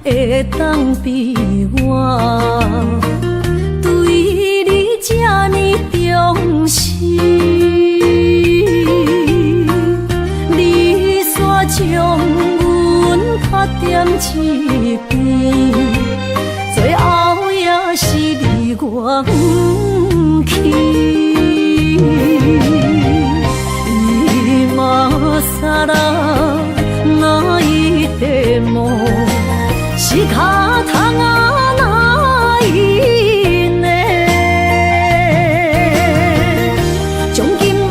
會當比我對你這呢重視。你煞將阮拍踮一邊，最後也是離我遠去。今更泣いても仕方がないね。從今後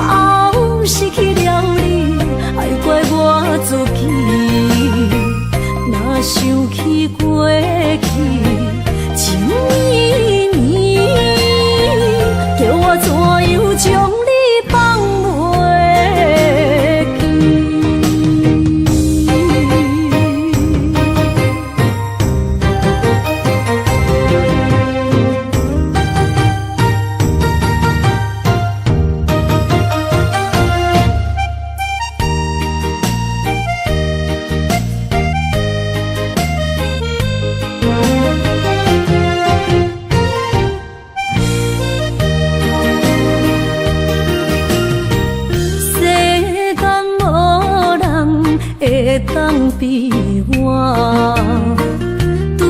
失去了你，愛怪我自己。若想起過去情綿綿，叫我怎樣將你放袂記？世間無人會當比我對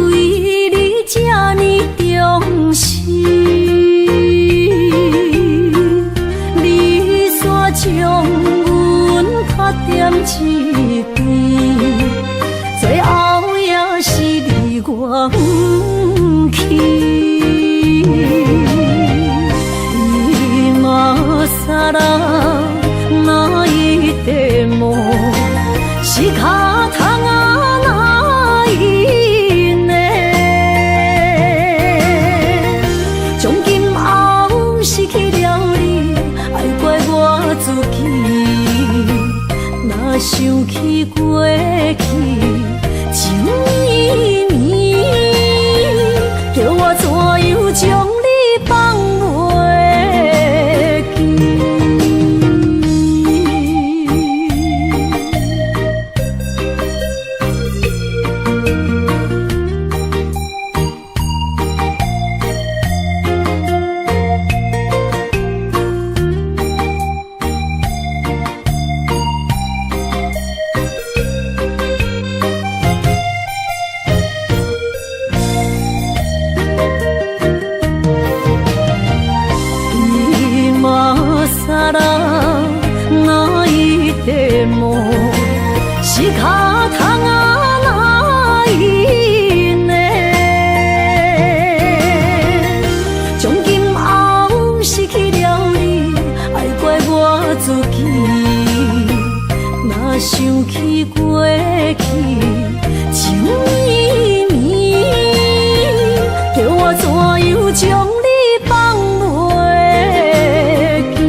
你這呢重視。你煞將阮拍踮一邊，最後也是離我遠去。今更泣いても仕方がないね。從今後失去了你，愛怪我自己。若想起過去情綿綿，叫我怎樣將你放袂記？今更泣いても仕方がないね。從今後失去了你，愛怪我自己。若想起過去情綿綿，叫我怎樣將你放袂記？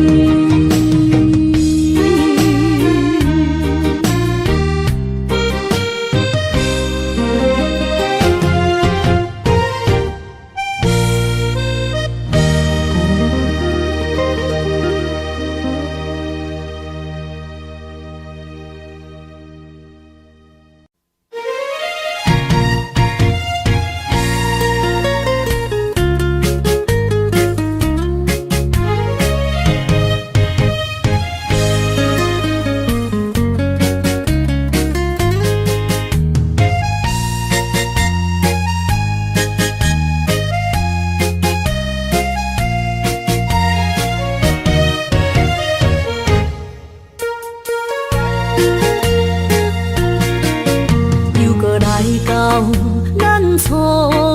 又閣來到咱初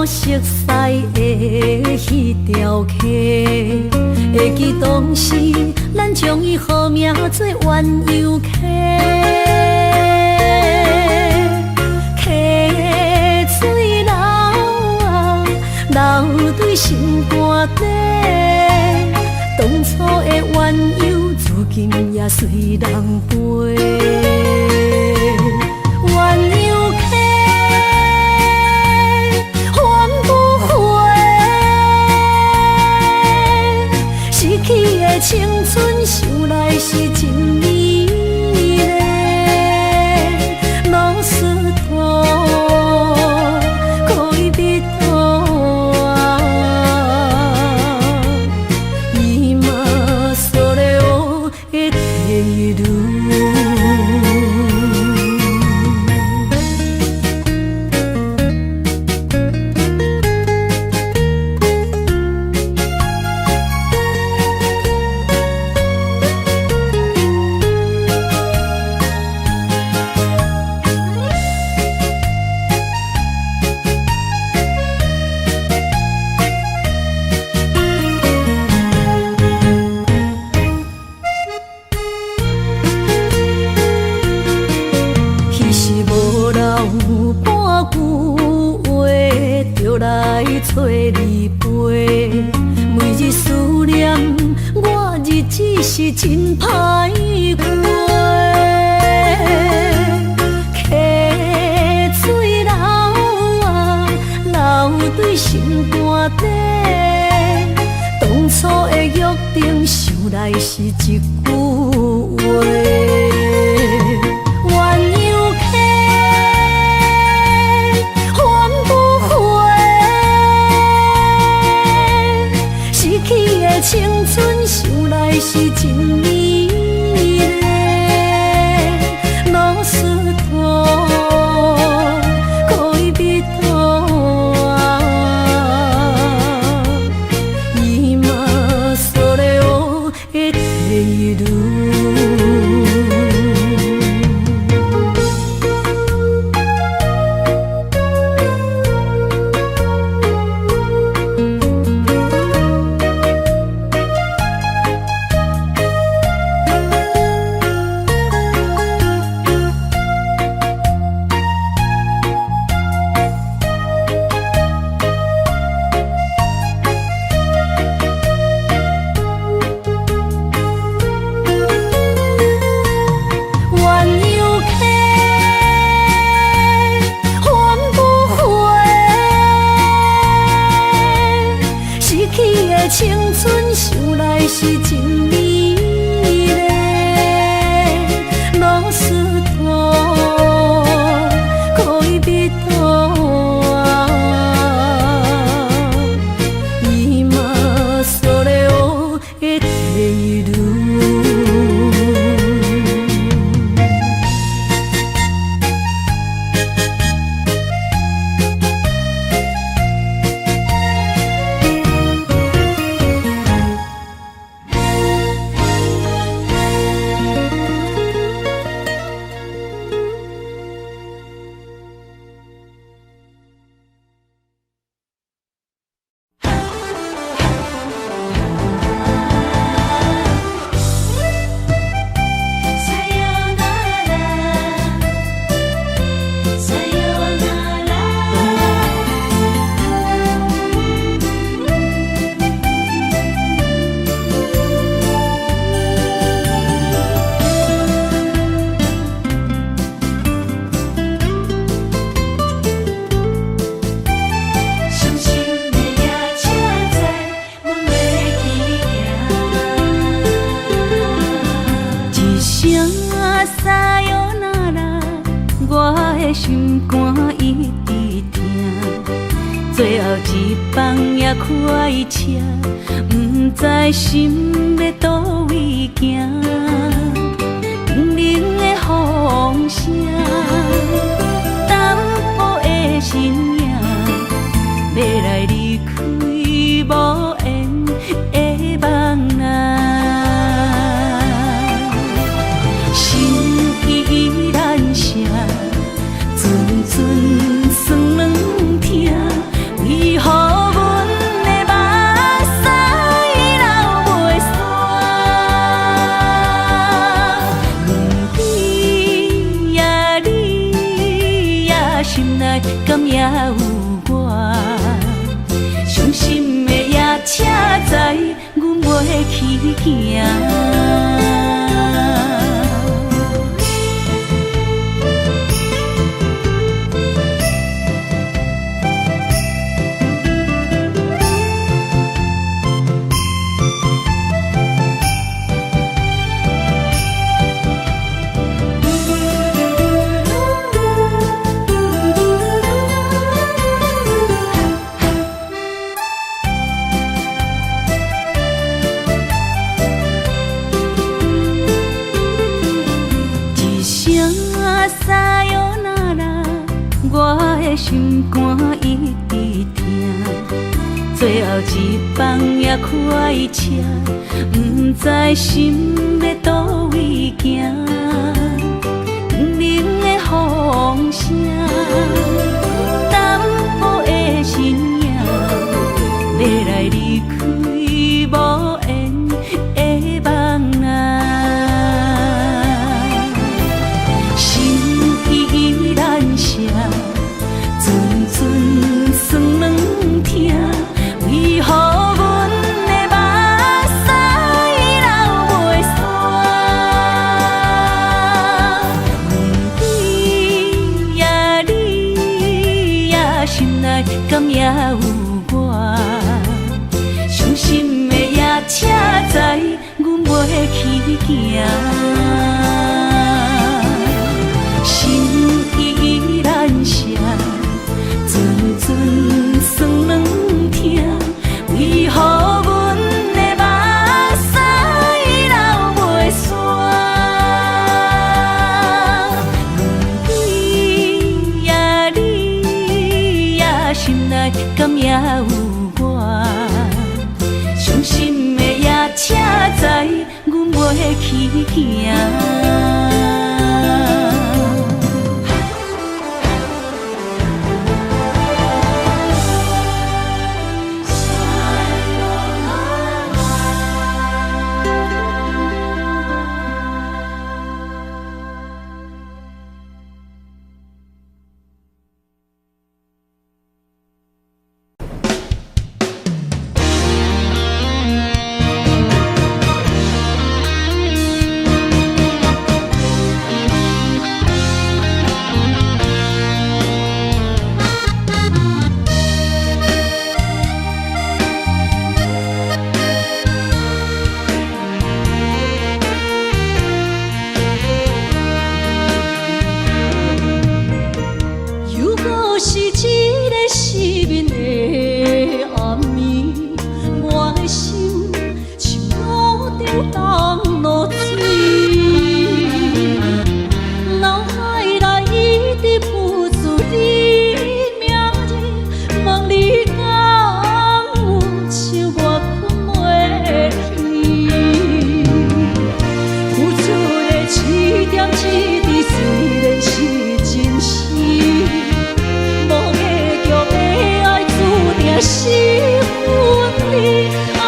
熟似的彼條溪，會記當時咱將伊號名做鴛鴦溪，溪水流啊流對心肝底，當初的鴛鴦如今也隨人飛。鴛鴦溪還不回，失去的青春想來是真美麗。老實托，句話就來揣你陪。每日思念，我日子是真歹過。溪水流啊，流對心肝底。當初的約定，想來是一句話。鸳鸯溪，還不回，失去的青春，想來是真美麗。ロスト戀人啊，今それを得ている。鸳鸯溪，還不回，失去的青春，想來是真美麗。ロスト戀人啊，今それを得ている。さよなら。伤心的夜车载，阮欲去行。一声さよなら，我的心肝一直疼。最後一班也開車，毋知心欲佗位行。冷冷的風聲，淡薄的身影，欲來離開無緣的夢啊。心依難捨，陣陣酸軟疼，為何阮的目屎流袂煞？問你呀你呀，心內敢猶有我？傷心的夜車載，阮欲去行。一聲さよなら，我的心肝一直疼。最後一班也開車，毋知心欲佗位行。冷冷的風聲，淡薄的身影，欲來離開無緣的夢啊。心依難捨，陣心內敢猶有我？傷心的夜車知阮袂去行，心意難捨，陣陣酸軟疼，為何阮的目屎流袂煞？問你呀你呀，心內敢猶有我？傷心的夜車知阮袂去行。又閣是一个失眠的暗暝，我的心像炉頂凍露水，腦海內一直浮出你名字，問你敢有像我睏袂去？付出的一點一滴雖然是真實。無結局的愛注定是分離啊！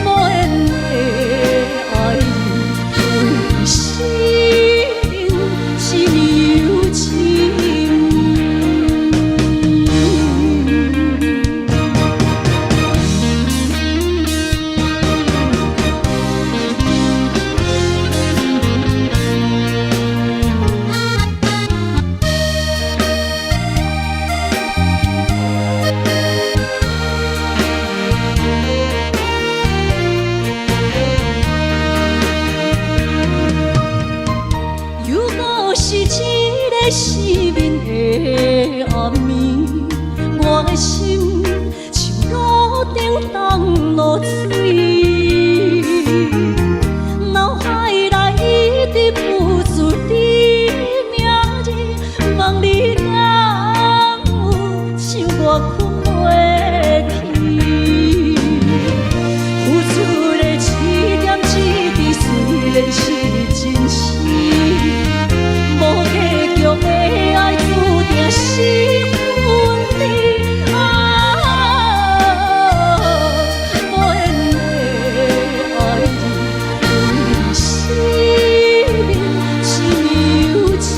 無緣的愛人，為生命一暝又一暝。又閣是一個失眠的暗暝，我的心像爐頂凍露水，腦海內一直浮出你名字，問你敢有像我睏袂去？付出的一點一滴雖然是真實，無結局的愛注定是分離啊！無緣的愛人，為生命一暝又一暝。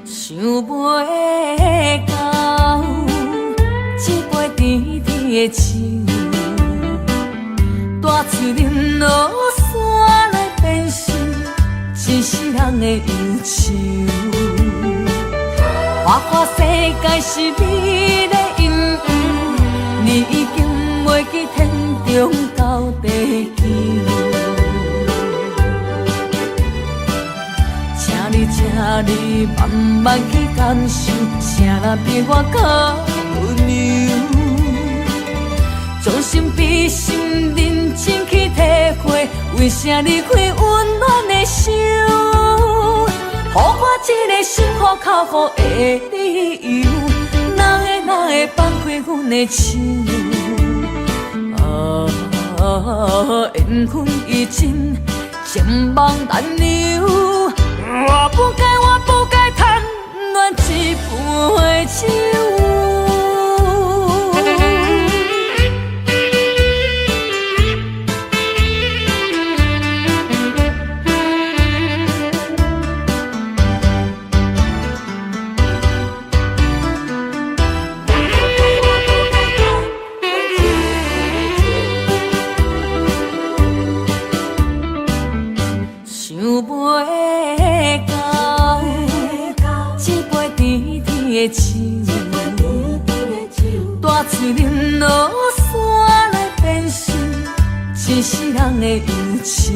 想袂到，這杯甜甜的酒，大喙啉落煞來變成一世人的憂愁。花花世界是美麗陰影，你已經袂記天長到地久。請你，請你慢慢去感受，啥人比我較溫柔？將心比心，認真去體會，為啥離開溫暖的手？予我這個心予哭予的理由，放開阮的手？啊，緣分已盡，情夢難留。我不該，我不該貪戀一杯酒。想袂到，這杯甜甜的酒，大喙啉落煞來變成一世人的憂愁。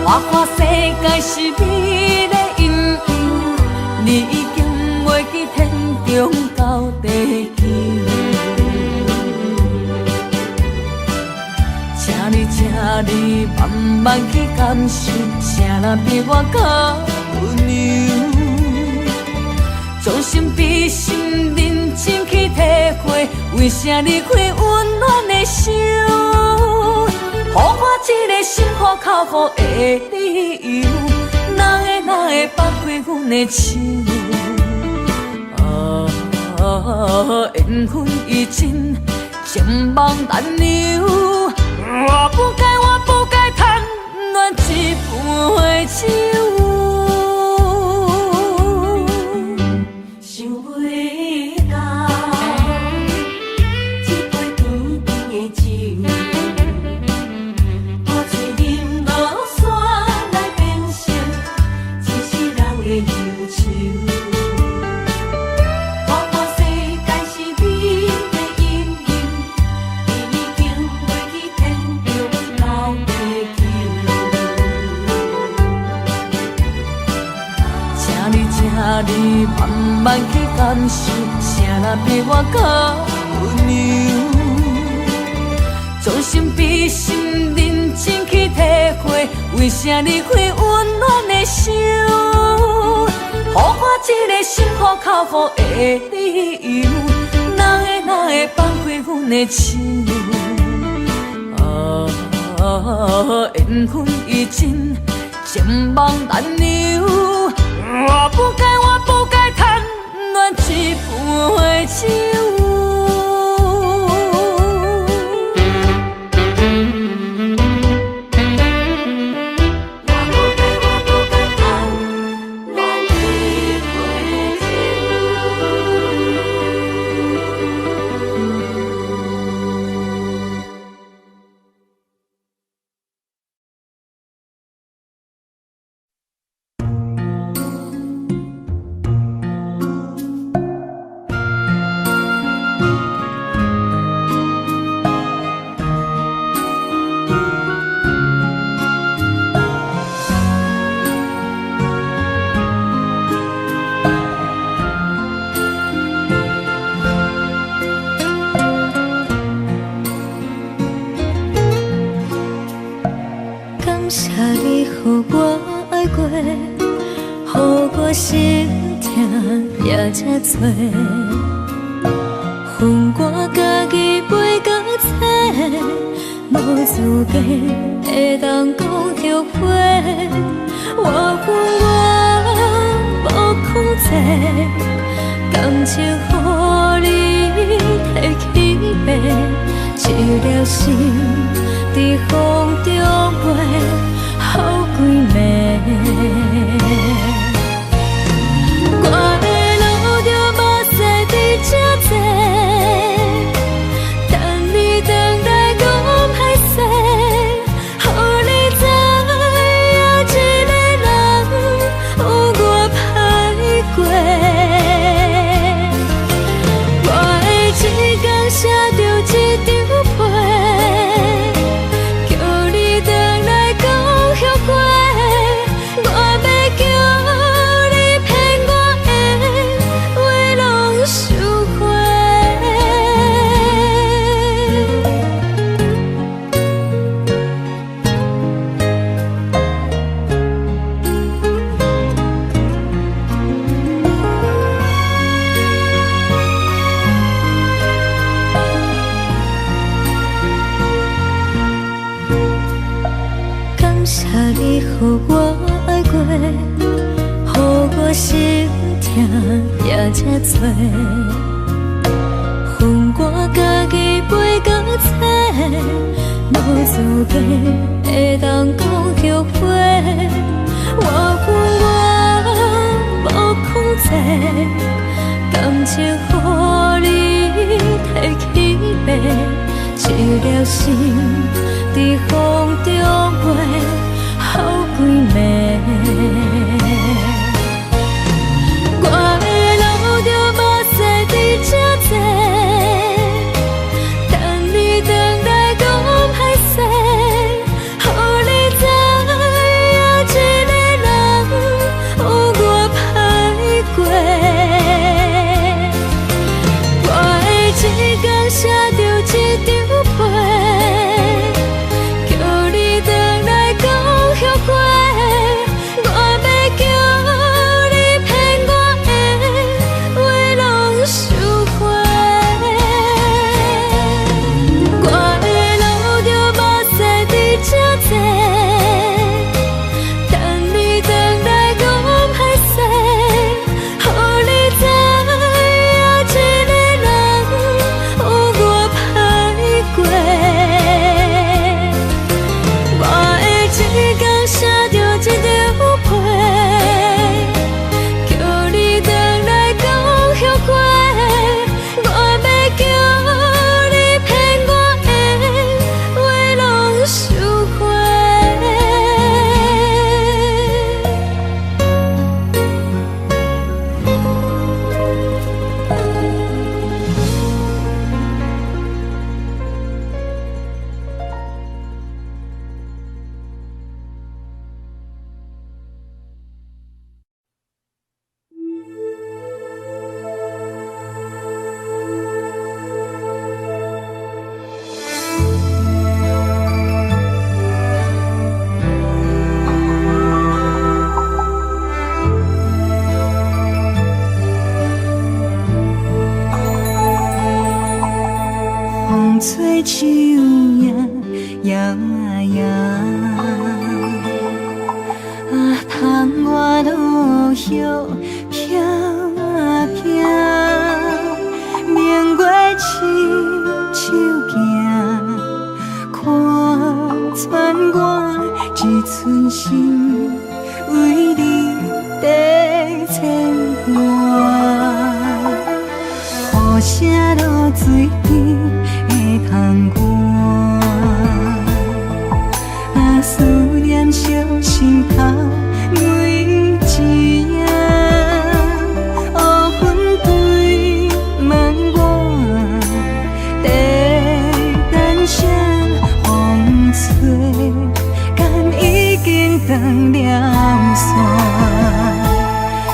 花花世界是美麗音遊，你已經袂記天長到地久。請你，請你慢慢去感受，啥人比我較溫柔？將心比心，認真去體會，為啥離開溫暖的手？予我這個心苦口苦的理由，哪會哪會放開阮的手？啊，緣分已盡，情夢難留。我不該，我不該貪戀一杯酒。想袂到，這杯甜甜的酒，大喙啉落煞來變成一世人的憂愁。花花世界是美麗音遊，你已經袂記天長到地久。請你，請你慢慢去感受，啥人比我較溫柔？將心比心，認真去體會，為啥離開溫暖的手？予我這個心苦口苦的理由，哪會哪會放開阮的手？啊，緣分已盡，情夢難留。我不該，我不該貪戀一杯酒。我不該，我不該貪戀一杯酒。感謝你予我愛過，予我心疼也這多。分我家己背甲切，無資格會當講後悔。我恨我無控制，感情予你提去爬，一粒心佇風中飛，予規暝。我會流著目屎佇這坐，等你轉來講歹勢，予你知影一個人有偌歹過。我會一工寫著一張批，叫你轉來講後悔。我欲叫你騙我的多，予我家己飞到册，無資格會當講後悔。我分我無控制，感情予你提去爬，一粒心佇風中飛，好幾暝。我會流著目屎佇這坐，等你轉來講歹勢，予你知影一个人有偌歹過。我會一工寫著一張批，叫你轉來講後悔。我欲叫你騙我的話攏收回。我會流著目屎佇這坐，等你轉來講歹勢，予你知影一個人有偌歹過。我會一工寫著一張批，叫你轉來講後悔。我欲叫你騙我的話攏收回。風吹樹影搖啊搖，啊，窗外落葉飄啊飄，明月親手行，看穿我一寸心，為你在牽掛。雨聲落水邊的窗外，啊，思念燒心頭每一夜，烏雲堆滿我，在等啥風吹，敢已經斷了線。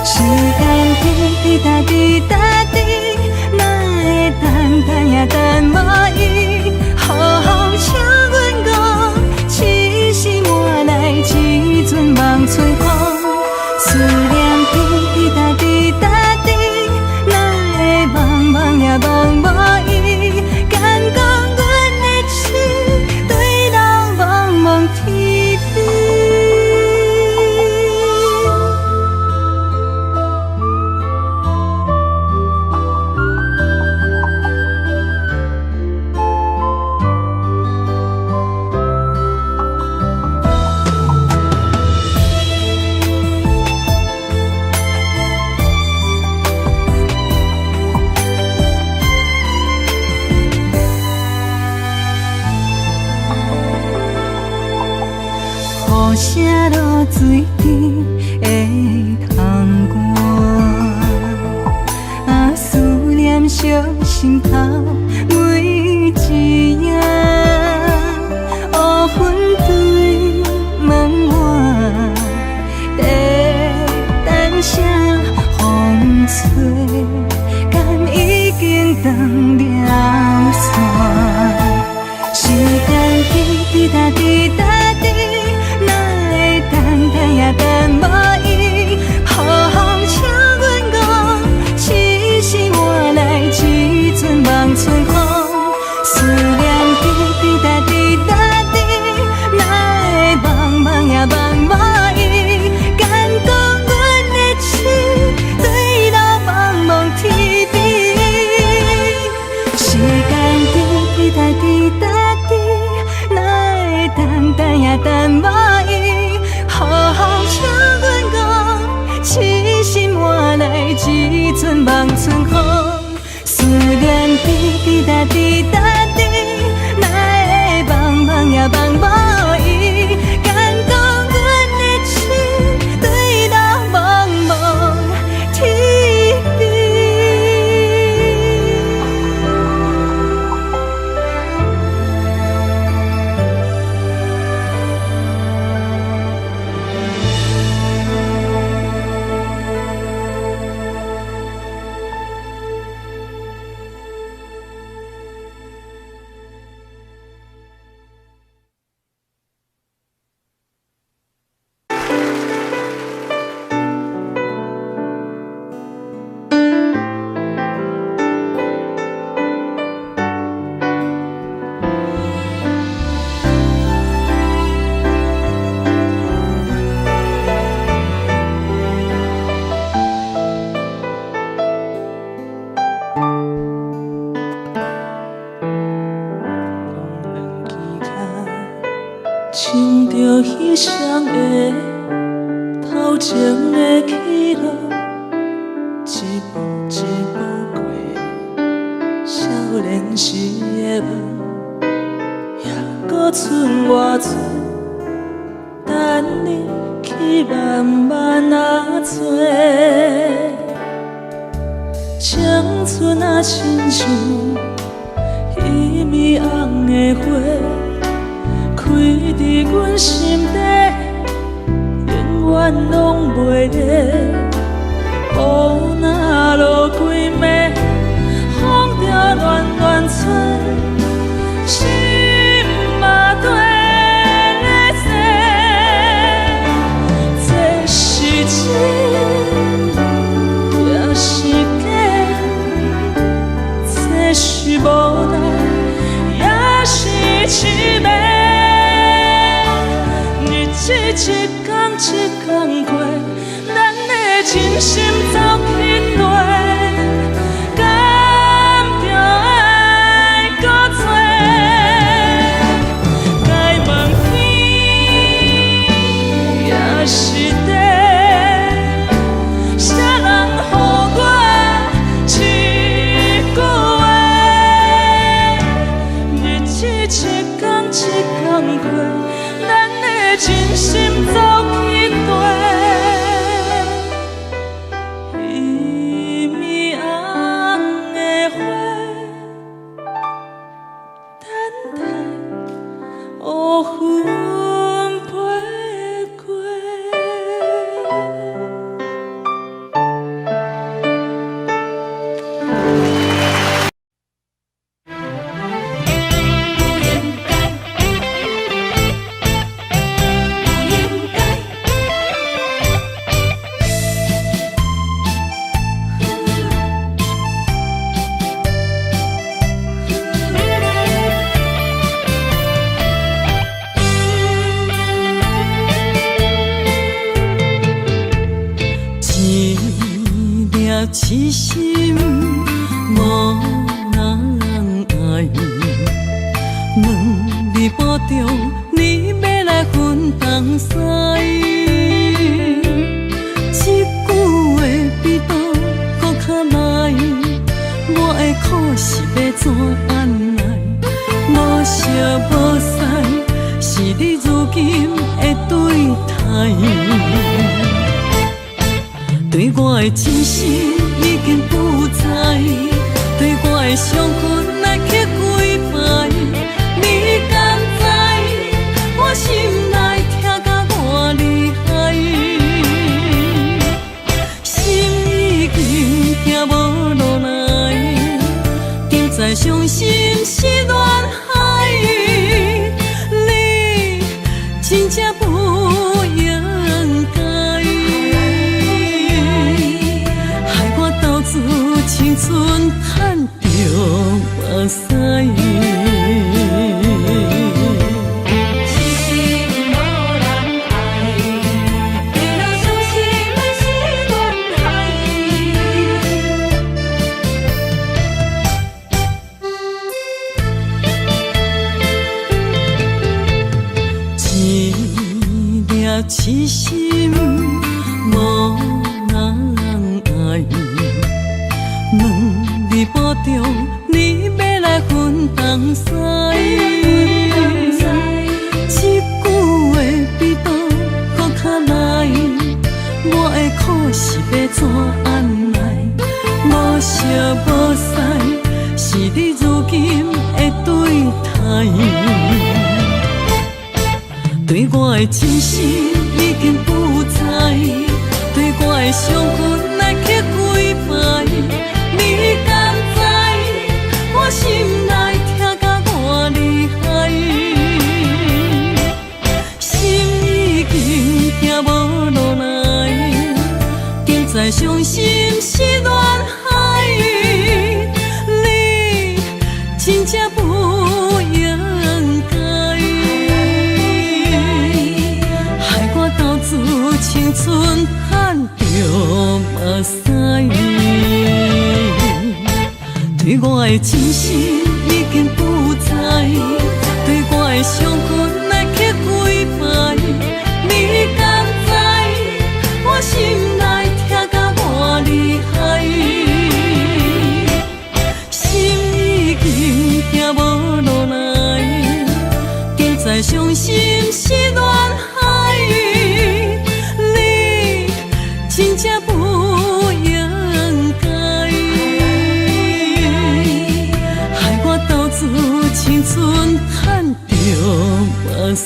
時間滴滴答滴答滴，哪會等等也等無伊？雨笑阮講，痴心換來一陣望春風。思念滴滴答滴答滴，哪會茫茫也茫無伊？敢講阮的痴，對人茫茫天邊。雨聲落水邊的窗外，啊，思念燒心頭每一夜，烏雲堆滿我，在等啥風吹，敢已經斷了線。時間滴滴答滴答滴，哪會等等也等無伊？雨笑阮講，痴心換來一陣望春風。思念滴滴答滴答滴，哪會茫茫也茫無伊？敢講阮的痴，對老茫茫天。滴答滴答滴，哪会茫茫也茫无伊？敢讲阮的心对到茫茫天边。两支脚，穿著彼双鞋，头前的起落，一步一步过，少年时的梦，犹阁剩偌济，等你去慢慢仔找。青春啊，亲像彼暝红的花，开伫阮心底，永远拢袂灭。雨若落规暝，风就乱乱吹，心嘛缀咧踅。这是真，也是假，这是无奈，也是痴迷。日子一天一天过，咱的真心走去对，敢著爱搁找？该问天，也是地，啥人予我一句话？日子一天一天过，咱的真心走去对，彼暝红的花，等待乌云飞过。一粒痴心无人爱，问你保重，你欲来分东西。这句话比刀阁较利，我的苦是欲怎按来？无熟无似，是你如今的对待。对我的真心已经不在，对我的伤痕来刻几摆，你敢知我心内疼甲偌厉害？心已经疼无落来，点知伤心是恋海，你真正不应该，害我投资青春趁著目屎。一粒痴心无人爱，问你保重，你欲来来分东西。这句话比刀阁较来，我的苦是欲怎按捺？无熟无似，是你如今的对待。對我的真心已經不在，對我的傷痕來刻幾擺，你敢知我心內疼甲偌厲害？心已經疼無落來，敢知傷心是亂海，你真正不應該，害我投資青春趁著目屎。對我的真心已經不在，對我的傷痕來刻幾擺，你敢知我心內疼甲偌厲害？心已經疼無落來，敢知傷心是亂海，你真正不應該，害我投資青春趁著目屎。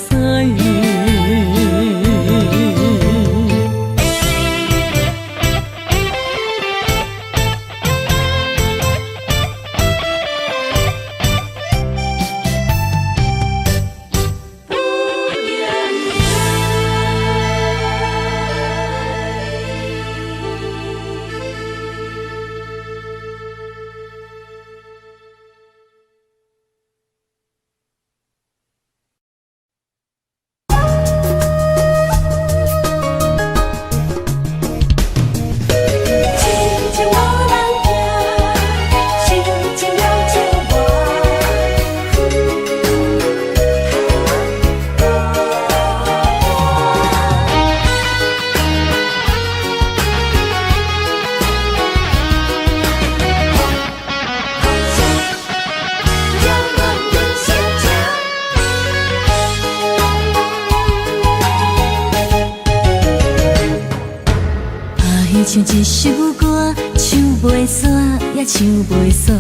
像一首歌，唱袂煞，也唱袂煞。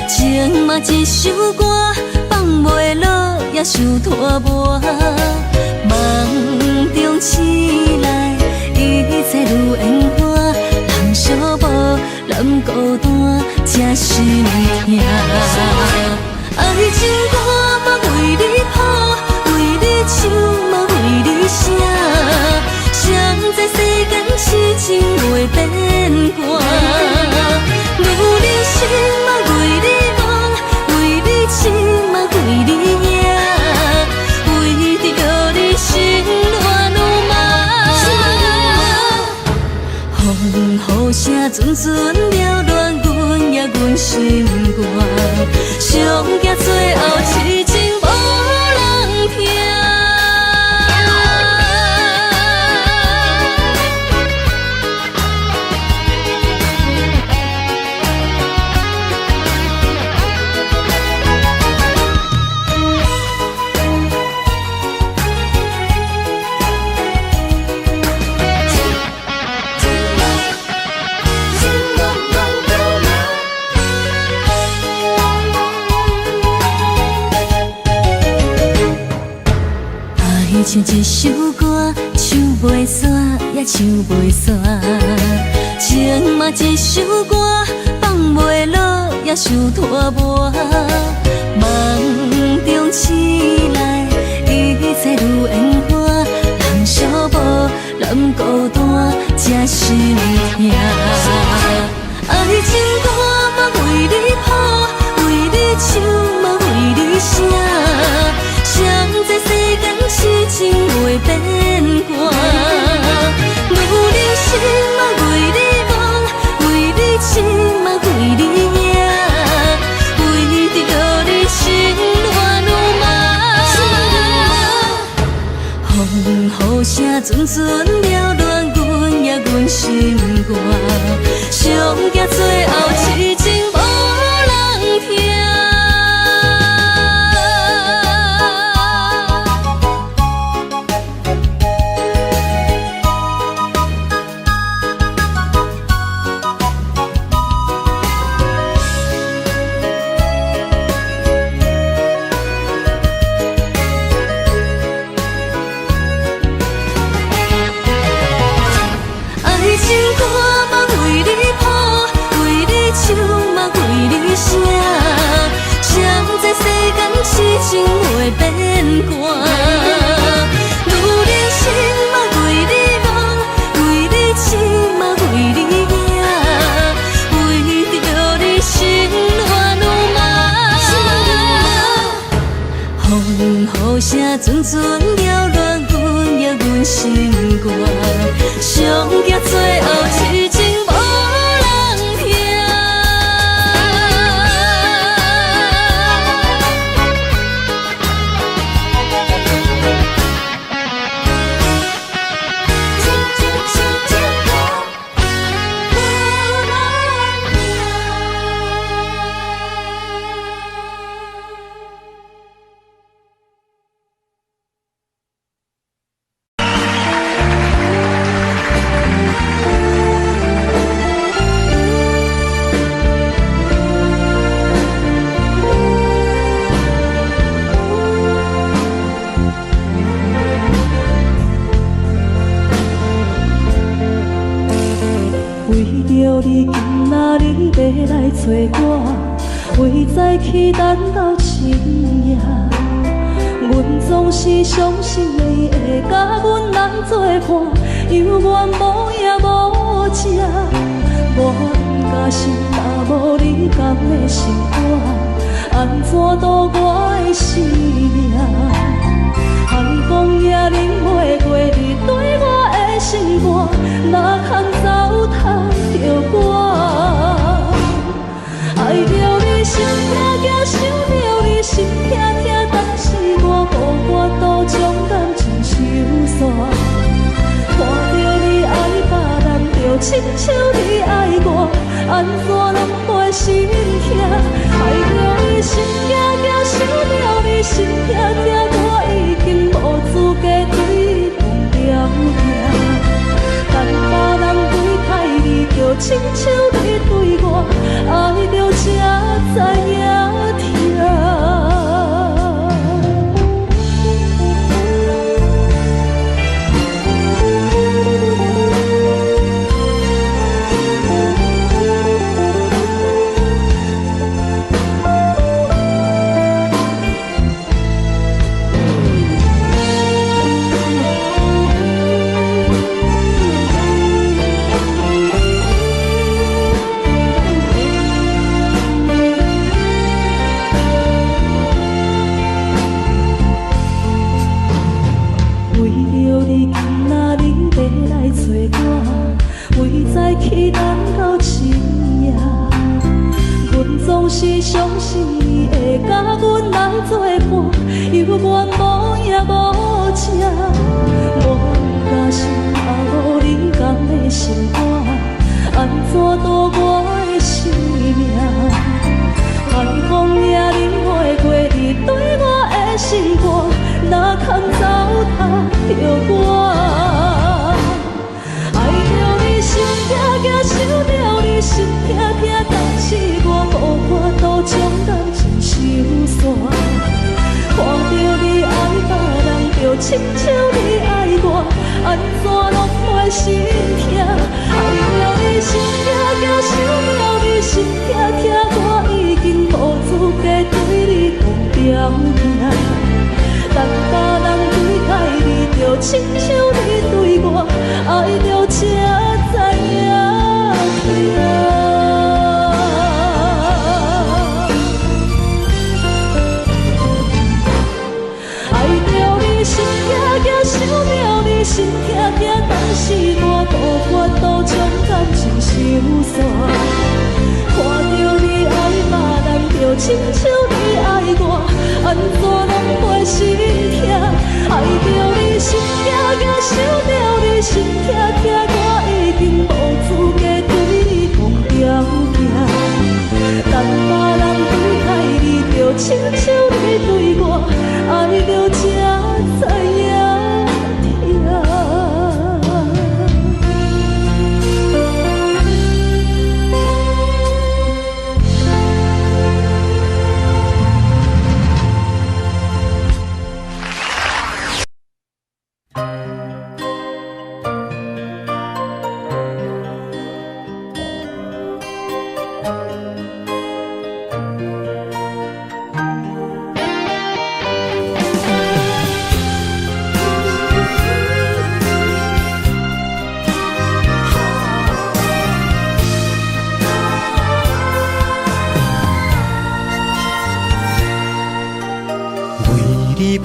情嘛一首歌，放袂落，也伤拖磨。梦中醒来，一切如烟花，人寂寞，人孤单，这心痛。爱情歌嘛为你谱，为你唱嘛为你写。谁知世间痴情会变卦？女人心嘛为你戆，为你痴嘛为你赢，为著你心乱如麻。风雨声阵阵扰乱阮也阮心肝，上惊最后痴情无人听。像一首歌，唱袂煞，也唱袂煞。情嘛一首歌，放袂落，也伤拖磨。梦中醒来，一切如烟花，人寂寞，人孤单，这心痛。爱情歌嘛为你谱，为你唱嘛为你写。谁知世间痴情会变卦？女人心嘛为你戆，为你痴嘛为你赢，为著你心乱如麻。风雨声阵阵扰乱阮也阮心肝，上惊最后。陣陣擾亂阮的阮心肝，上驚最後痴情無人疼。為著你，今仔日欲來揣我，為早起等到深夜。阮總是相信你會佮阮來作伴，猶原無影無跡。我毋甘心，若無你敢會心肝，按怎度我的生命？寒風也冷袂過你對我的心肝，哪通糟蹋著我？愛著你心疼疼，想著你心疼疼，但是我無法度將感情收煞。看著你愛別人，就親像你愛我，按怎攏袂心疼？愛著你心驚驚，想著你心疼疼，我已經無資格對你講條件。等別人對待你，就親像你對我，愛著才知影疼。為著你，今仔日欲來揣我，為早起等到深夜。阮總是相信你會佮阮來作伴，猶原無影無跡。我毋甘心，若無你敢會心肝，按怎度我的生命？寒風也冷袂過你對我的心肝，哪通糟蹋著我？愛著你心疼疼，想著你心疼疼，但是我無法度將感情收煞。看著你愛別人，就親像你愛我，按怎攏袂心疼？愛著你心驚驚，想著你心疼疼，我已經無資格對你講條件。等別人對待你，就親像你對我，愛著才知影疼。愛著你心驚驚，想著你心疼疼，但是我無法度將感情收煞。看著你愛別人，就親像你愛我，按怎攏袂心疼？愛著你心驚驚，想著你心疼疼，我已經無資格對你講條件。等別人對待你，就親像你對我，愛著才知影疼。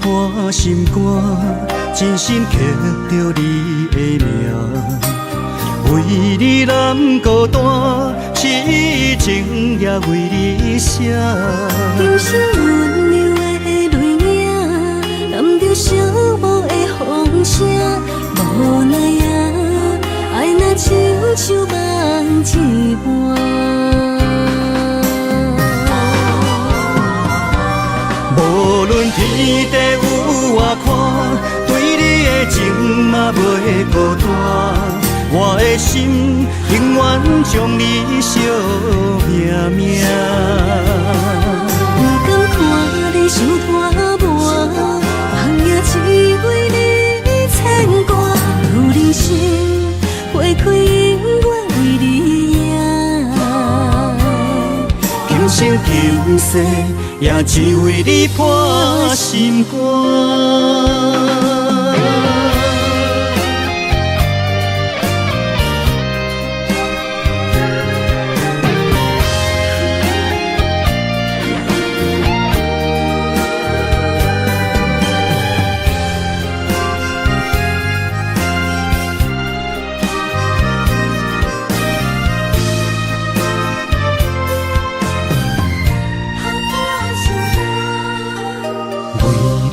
破心肝，真心刻著你的名。為你難孤單，痴情也為你寫。今生溫柔的淚影，含著寂寞的風聲，無奈啊，愛若親像夢一般。無論天地有偌寬，對你的情嘛袂孤單。我的心永遠將你惜命命。不甘看你傷拖磨，梦也只為你牽掛。如人生花開，永遠為你贏。今生今世也只為你破心肝。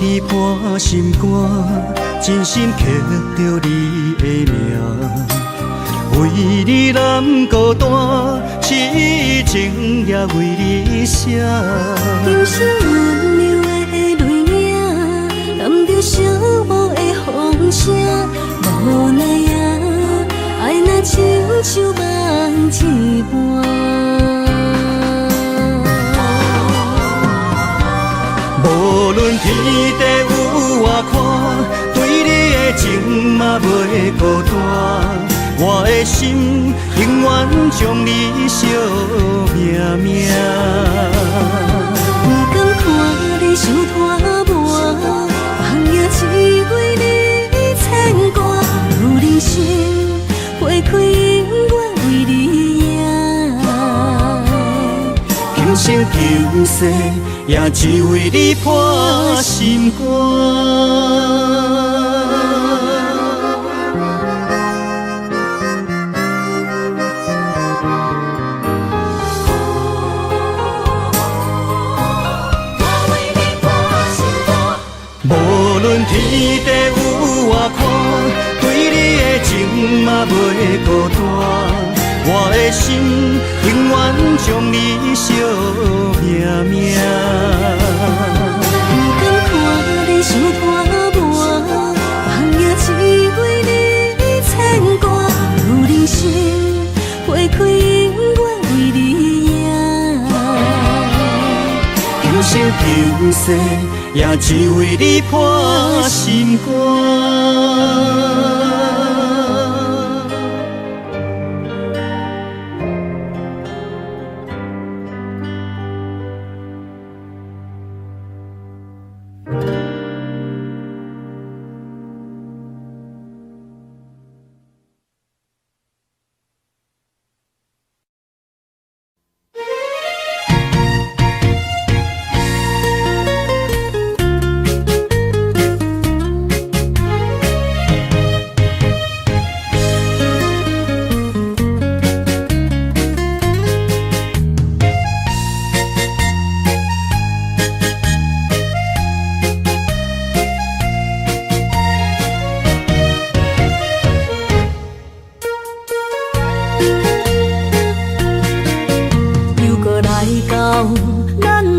你破心肝，真心刻著你的名。為你難孤單，痴情也為你寫。今生溫柔的淚影，含著寂寞的風聲，無奈啊，愛若親像夢一般。無論天地有偌寬，對你的情嘛袂孤單。我的心永遠將你惜命命。不甘看你傷拖磨，梦也只為你牽掛。如人生花開，永遠為你贏。今生今世也只為你破心肝。無論天地有偌寬，對你的情嘛袂孤單。我的心永遠將你惜命命。不甘看你傷拖磨，梦也只為你牽掛。如人生花開，永遠為你贏。今生今世也只為你破心肝。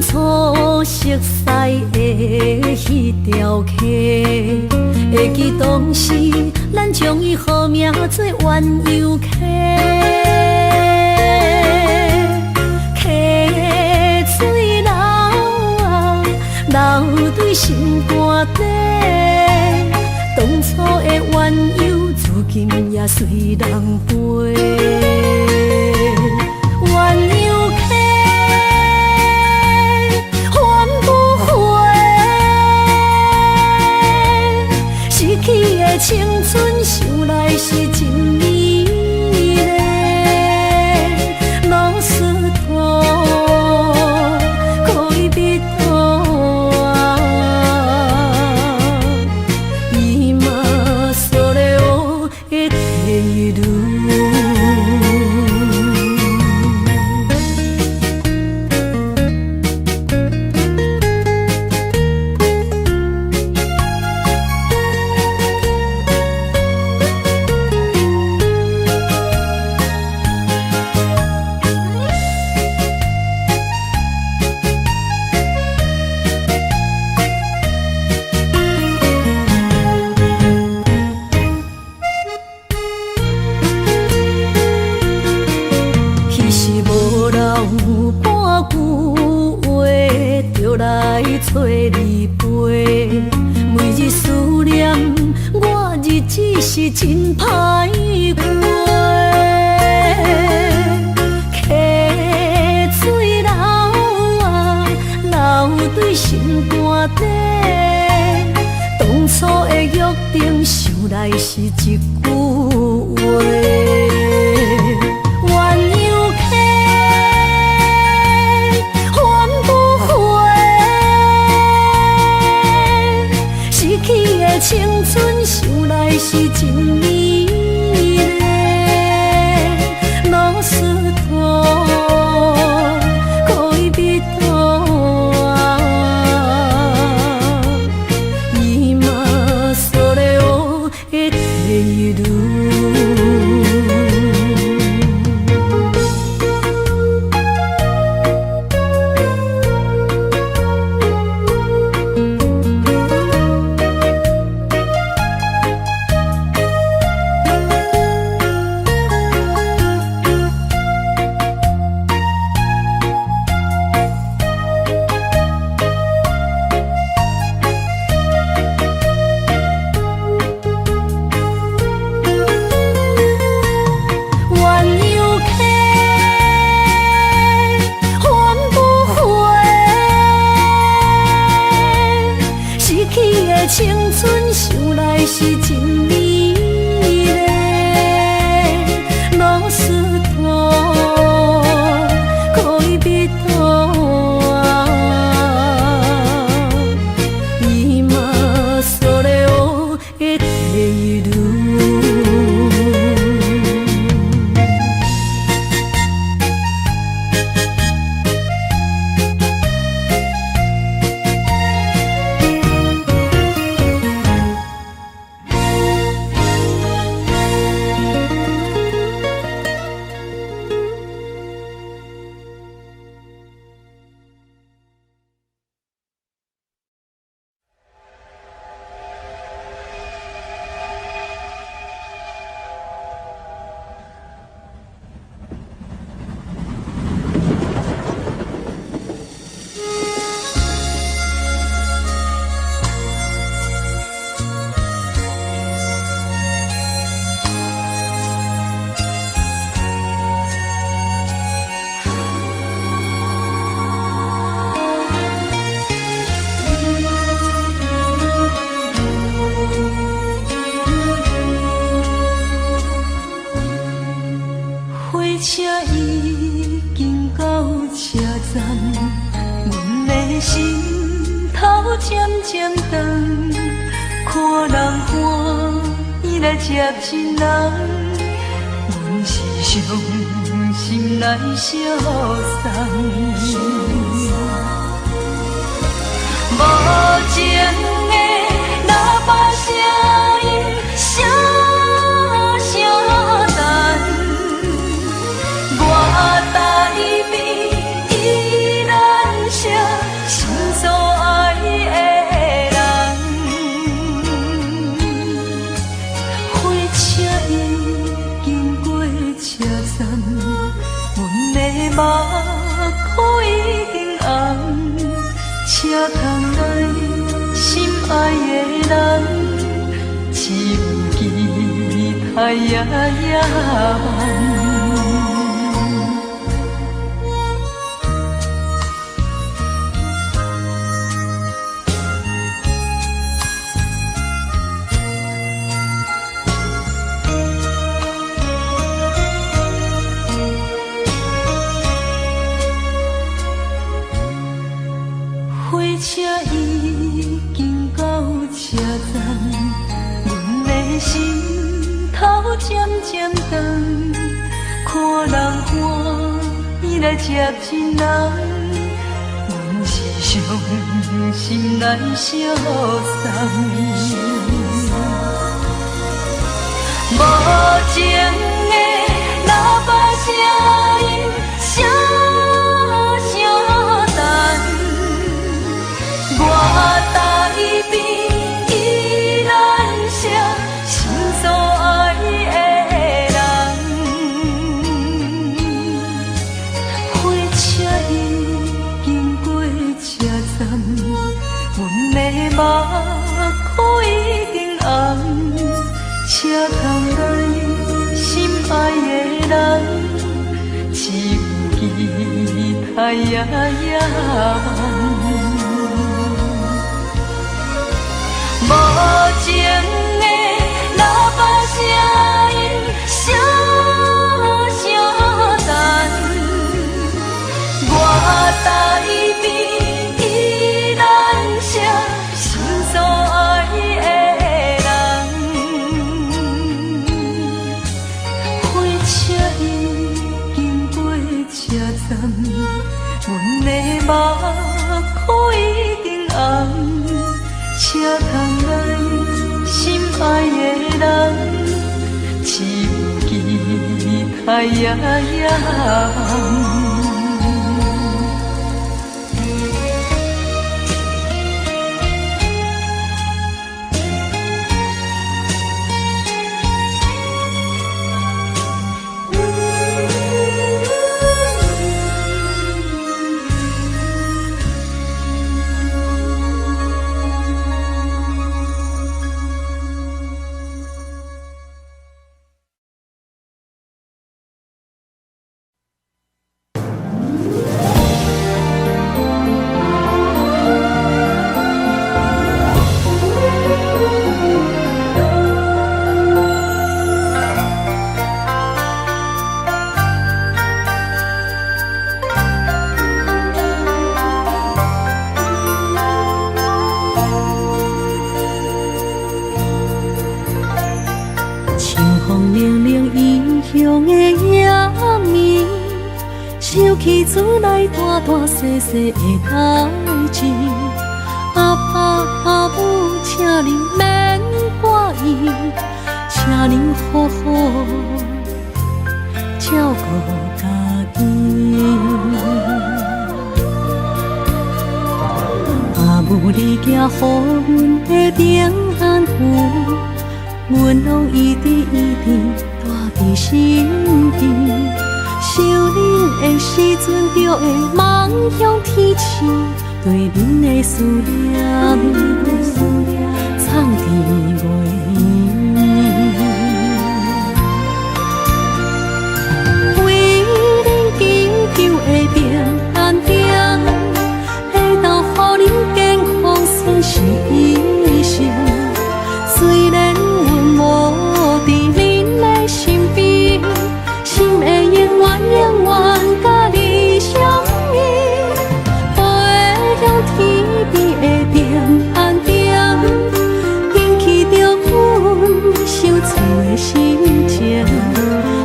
熟似的彼條溪，會記當時咱將伊號名做鴛鴦溪，溪水流啊流對心肝底，當初的鴛鴦，如今也隨人飛。鴛鴦溪還不回，失去的青春，想來是真美麗。老石頭可以比多啊，句話就來揣你陪。每日思念，我日子是真歹過。溪水流啊，流對心肝底。當初的約定，想來是一句話。鸳鸯溪，還不回，失去的青春，想來是真美麗。ロスト戀人は今それを得ている。鸳鸯溪，還不回，失去的青春，想來是真美麗。ロスト戀人は今それを得ている。火車已經到車站，阮的心頭漸漸長，看人歡喜來接親人，阮是傷心來相送。無情的喇叭聲音，聲聲等。我台邊依然是心所愛的人。火車已經過車站，阮的目眶已經紅，車窗內心愛的人，只有期待夜夜梦。火車已經到車站，阮的心頭漸漸長，看人歡喜來接親人，阮是傷心來相送。無情的喇叭聲音，聲聲等。我台邊依然是心所愛的人。火車已目眶已经红，车窗内心爱的人，只有期待也也无情的喇叭声音，声声等。我台边宜兰城，心所爱的人。火车已经过车站，阮的目眶已经红。车窗内心爱的人，只有期待也也。厝内大大细细的代誌，阿爸阿母，請恁免掛意，請恁好好照顧家己。阿母你寄予阮的平安符，阮攏一直一直帶佇身邊。想恁的時陣，就會望向天星，對恁的思念，藏佇袂为恁祈求的平安鼎，会当予恁健康顺遂一生。雖然阮無佇恁的身邊，心會永遠永遠佮你相依，飛向天邊的平安鼎，引起著阮相思的心情。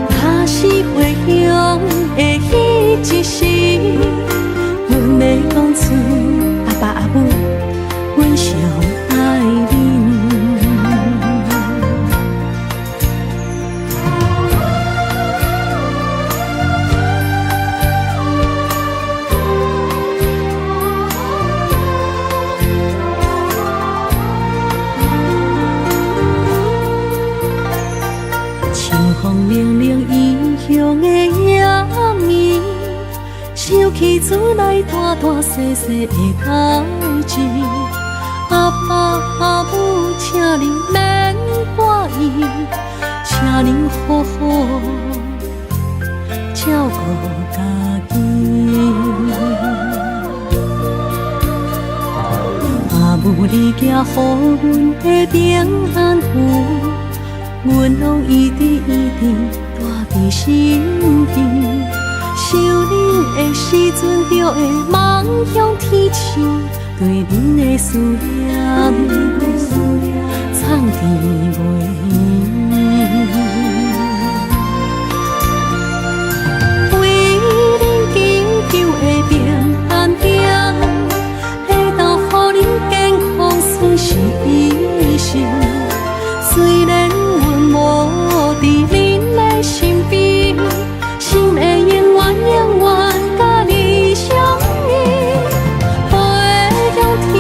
若是回鄉的彼一時，阮會講出阿爸阿母，阮上愛恁。風涼涼異鄉的夜暝，想起厝內大大細細的代誌，阿爸阿母，請恁免掛意，請恁好好照顧家己。阿母你寄予阮的平安符，阮攏一直一直帶佇身邊，想恁的時陣，就會望向天星，對恁的思念，藏佇袂。為恁祈求的平安鼎，會當予恁健康順遂一生。雖然阮無佇恁的身邊，心會永遠永遠佮你相依，飛向天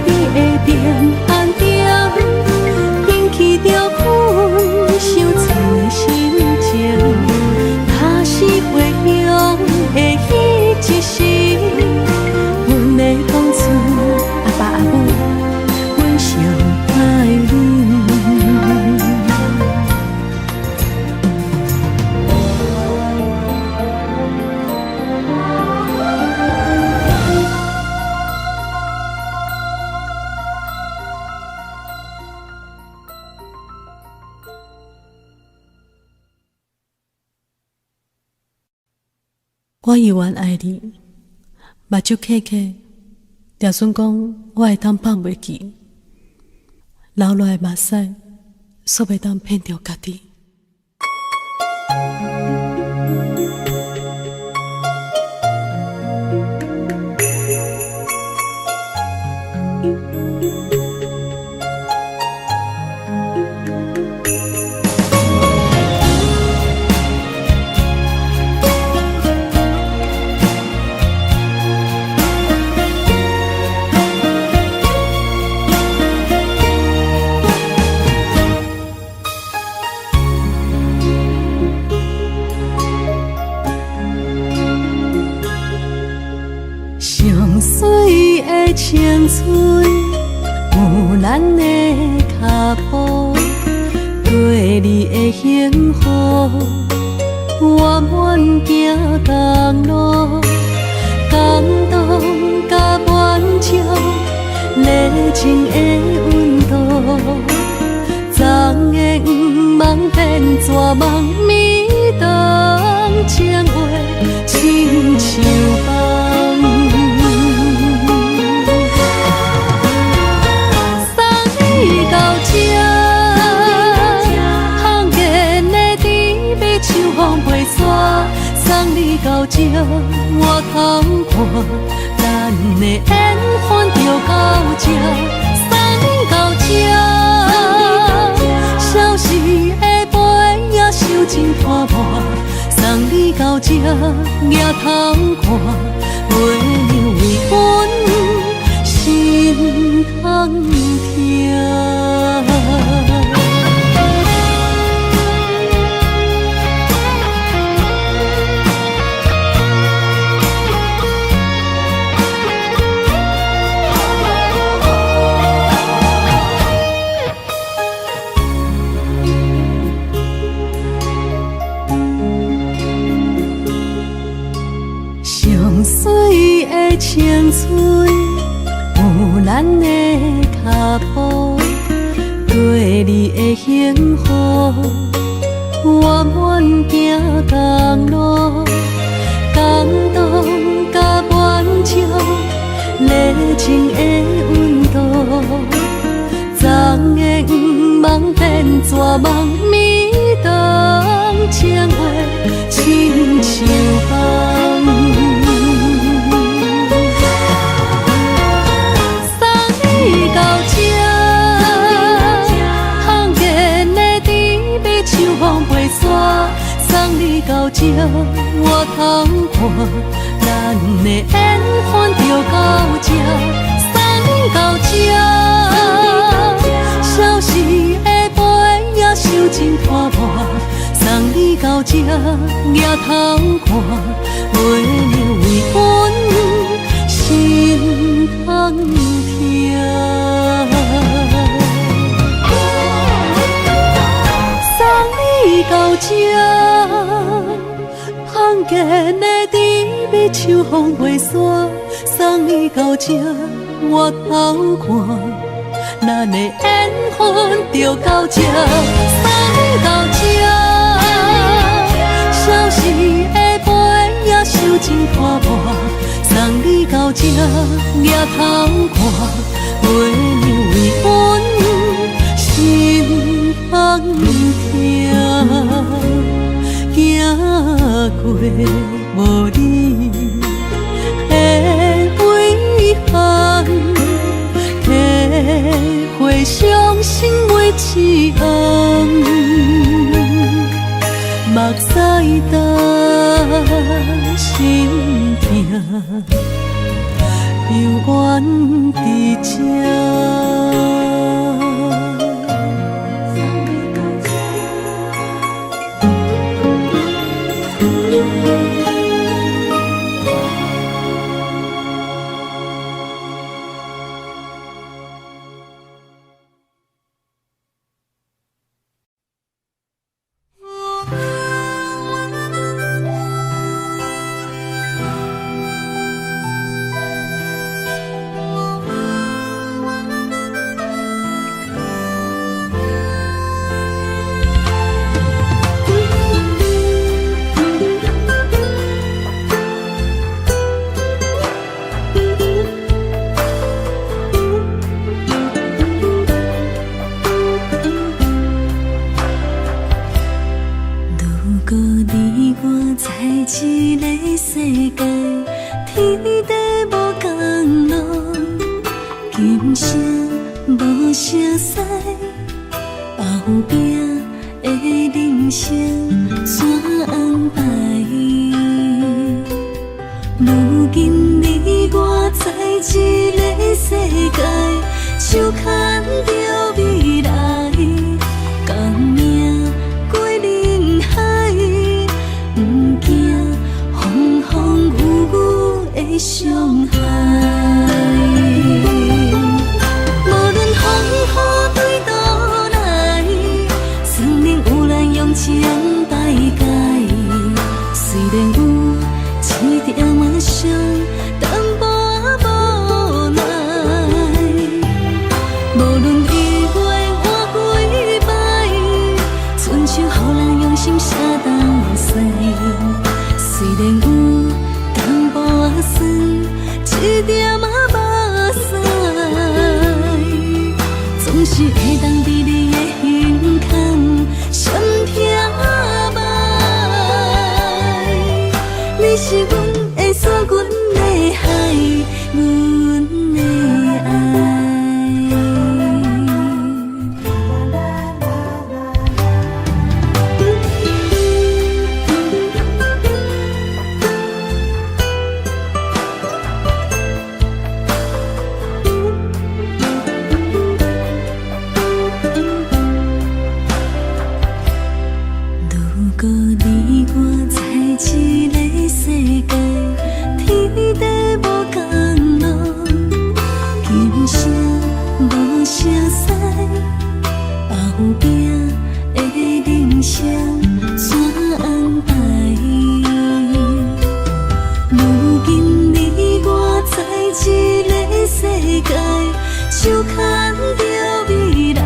邊的平安鼎，引起著阮我猶原愛你，目睭瞌瞌，掠準講我會當放袂記，流落來的目屎，煞袂當騙著家己。上水的青春，有咱的跤步，對你的幸福，我滿行同路，感動甲滿足，熱情的溫度，昨的愿望變绝望，暝長情話親像夢。送你到這，香煙的甜蜜像風飛沙。送你到這，回頭看，咱的緣分就到這。送你到這，消失的背影受尽拖磨。送你到這，抬頭看，月亮為阮心通疼。上水的青春，有咱的跤步，對你的幸福，我滿行同路，感動甲滿足，熱情的溫度，昨的愿望變绝望，暝長情話親像夢。送你到這，香煙的甜蜜像風飛沙。送你到這，回頭看，咱的緣分就到這。送你到這，消失的背影受盡拖磨。送你到這，抬頭看，月亮為阮心通疼。送你到這，香煙的甜蜜像風飛沙。送你到這，回頭看，咱的緣分就到這。送你到這，消失的背影受盡拖磨。送你到這，抬頭看，月亮為阮心通疼。行過無你的遺憾，體會傷心每一行，目屎干，心痛，犹原佇這。天地無仝路，今生無相識，後壁的人生怎安排？如今你我在這个世界，手牽著未來，仝命過人海，毋驚風風雨雨的傷害。無論風雨對佗來，生命有咱用情排解。雖然有一點仔傷，淡薄仔無奈。無論伊月活幾擺，親像予人用心寫東西。雖然有淡薄仔酸，一點仔目屎，總是會當佇你的胸坎閃疼目。你是阮的山，阮的海，阮的愛。如果你我在這个世界，天地無仝路，今生無相識，後壁的人生怎安排？如今你我在這个世界，手牽著未來，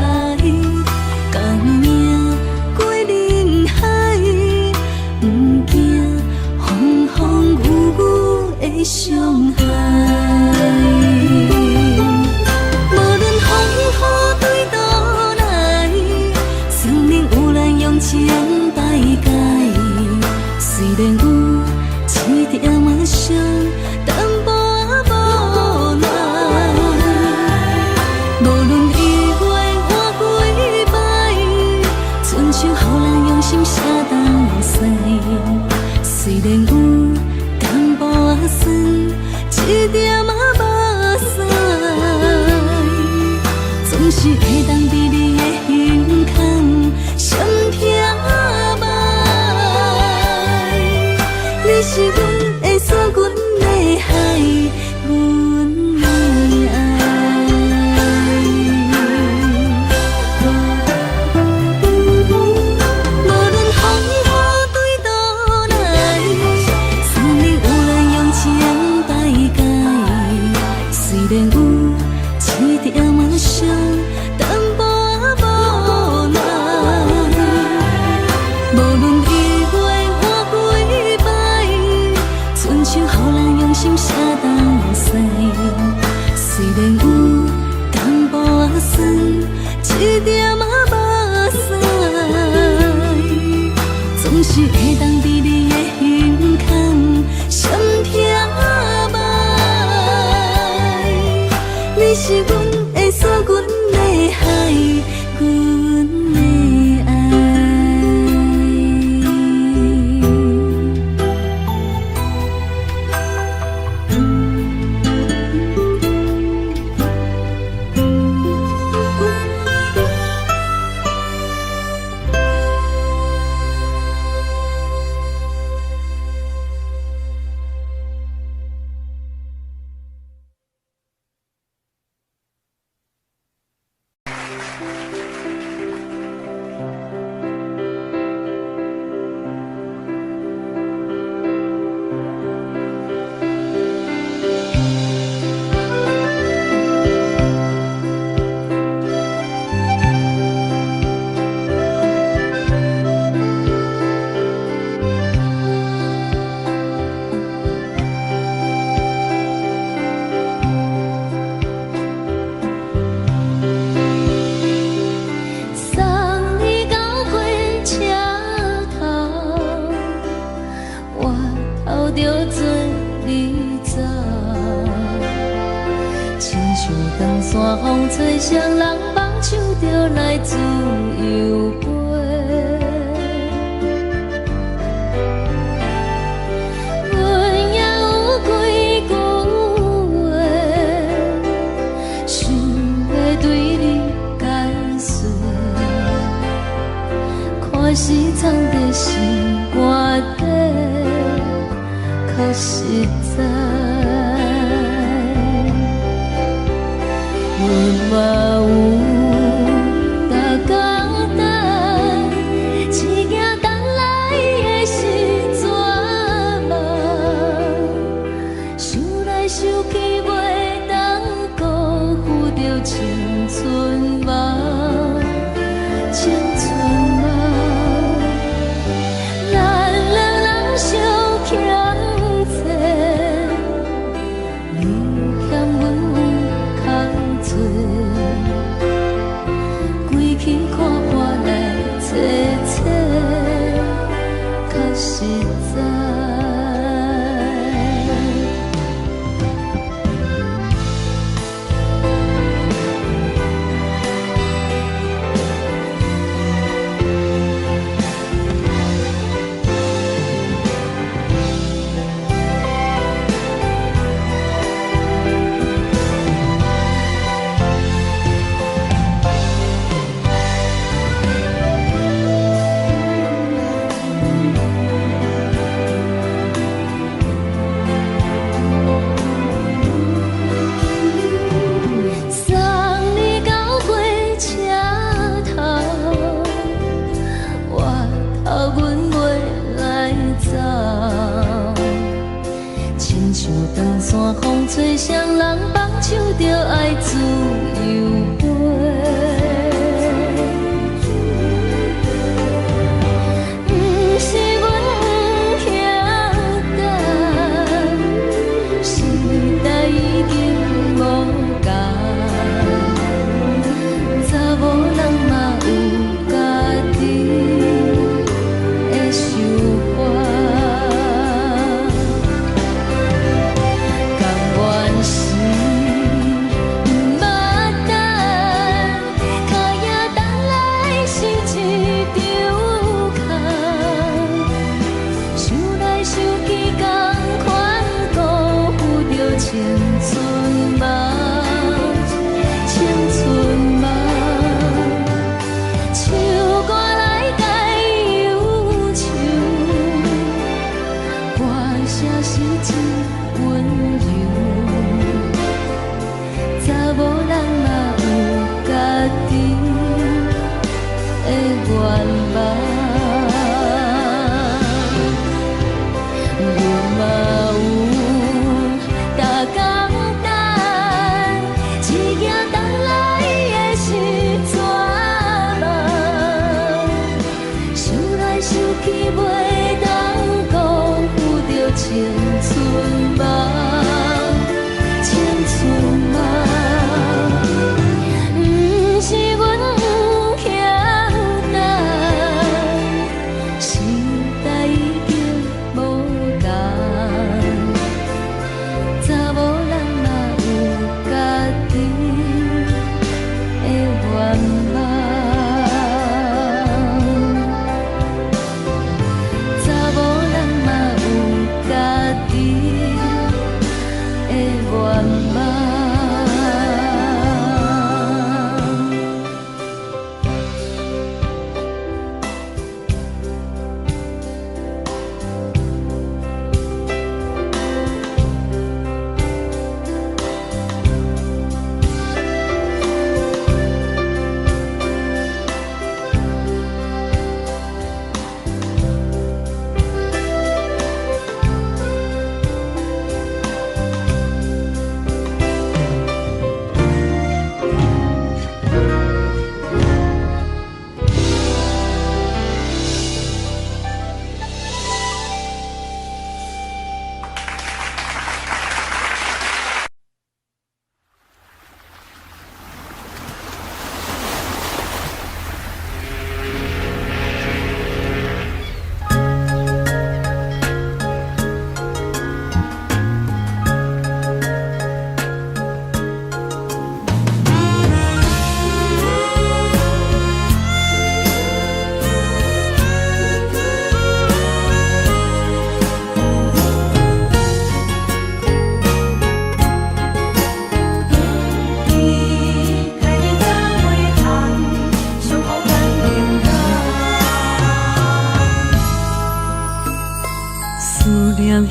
仝命過人海，毋驚風風雨雨的傷害。無論風雨對佗來，生命有咱用情排解。雖然有一點仔傷，淡薄仔無奈。無論伊月活幾擺，親像予人用心寫東西。雖然有淡薄仔酸，一點仔目屎，總是會當佇你的胸坎閃疼目。你是阮的山，阮的海，阮的愛。無論風雨對佗來，生命有咱用情排解。雖然有一點仔傷，淡薄仔無奈。無論伊月活幾擺，親像予人用心寫東西。雖然有淡薄仔酸，一點仔目屎，總是會當佇你的胸坎閃疼目。你是阮的山，阮的海，阮的愛。像長山風吹，雙人放手就來自由飛。阮也有幾句話，想欲對你解說，看是藏佇心肝底，較實在。阮嘛有逐工等，只驚等來的是絕望。想來想去，袂當辜負著青春夢，青春夢。咱兩人相欠債，你欠阮有較濟，規氣看破來找找，較實在。送你到火車頭，我頭阮袂來走。親像長山風吹，雙人放手就愛自由飛。毋是阮不曉等，時代已經無仝，查某人嘛有家己的想法。甘願是毋捌等，跤影等來是一場空。想來想去，仝款辜負著青春夢，青春夢。唱歌來解憂愁，歌聲是真溫柔。查某人嘛有家己的願望。阮嘛有逐工等，只驚等來的是絕望。想來想去，袂當辜負著青春夢，青春夢。毋是阮不曉等，時代已經無仝，查某人嘛有家己的願望。查某人嘛有家己的願望。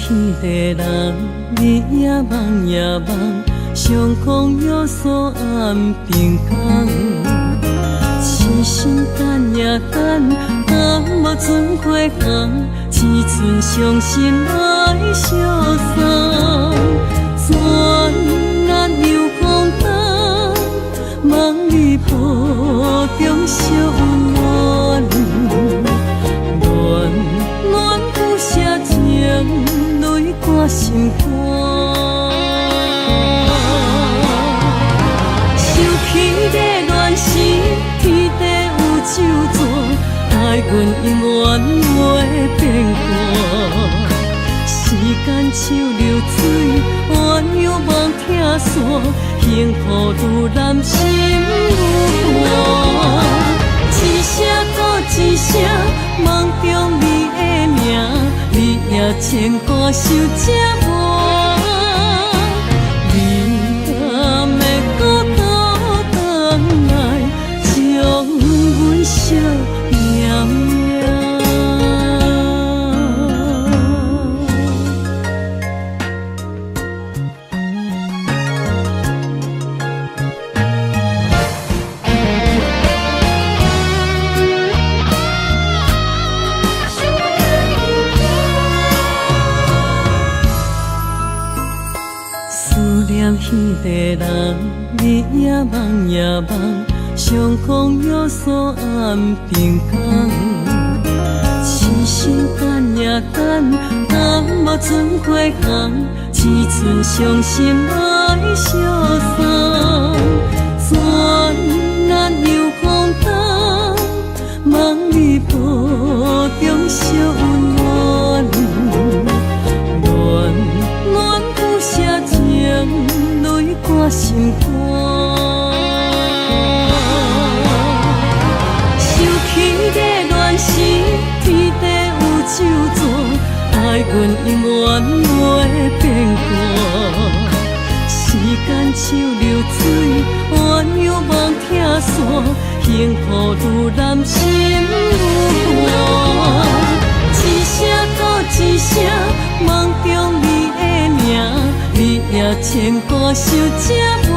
彼个人，日也梦也梦，相讲约束暗平工。痴心等呀等，等无准花红，只剩伤心来相送。转眼又讲冬，梦里抱中相恋，恋恋不舍情，泪挂心肝。想起你恋时，天地有酒泉，爱阮永远袂变卦。时间像流水，鸳鸯梦拆散，幸福愈难心愈寒。一声搁一声，梦中你的名，日夜牵挂想这晚。你敢会阁倒转来，将阮惜命命？思念彼个人，日也梦也梦，相讲约束暗平工。痴心等呀等，等无准花红，只剩伤心来相送。转眼又讲冬，梦里抱中相恋，恋恋不舍情，泪挂心肝。想起你恋时，天地有酒泉，爱阮永远袂变卦。时间像流水，鸳鸯梦拆散，幸福愈难心愈寒。一声搁一声，梦中你的名，日夜牵挂想这晚。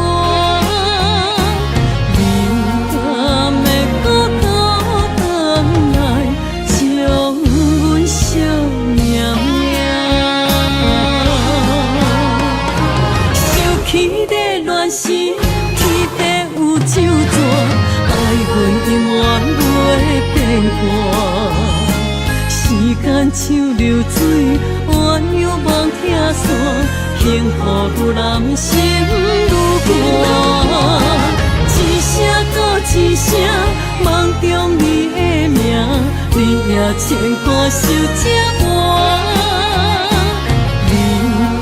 你敢会阁倒转来，将阮惜命命？想起你恋时，天地有酒泉，爱阮永远袂变卦。时间像流水，鸳鸯梦拆散，幸福愈难心愈寒。一声搁一声，梦中你的名，日夜牵挂想这晚。你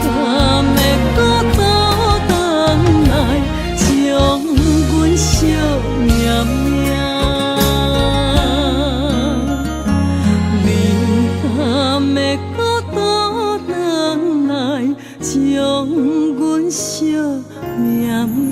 敢会阁倒转来，将阮惜命命？你敢会阁倒转来，将阮惜命命？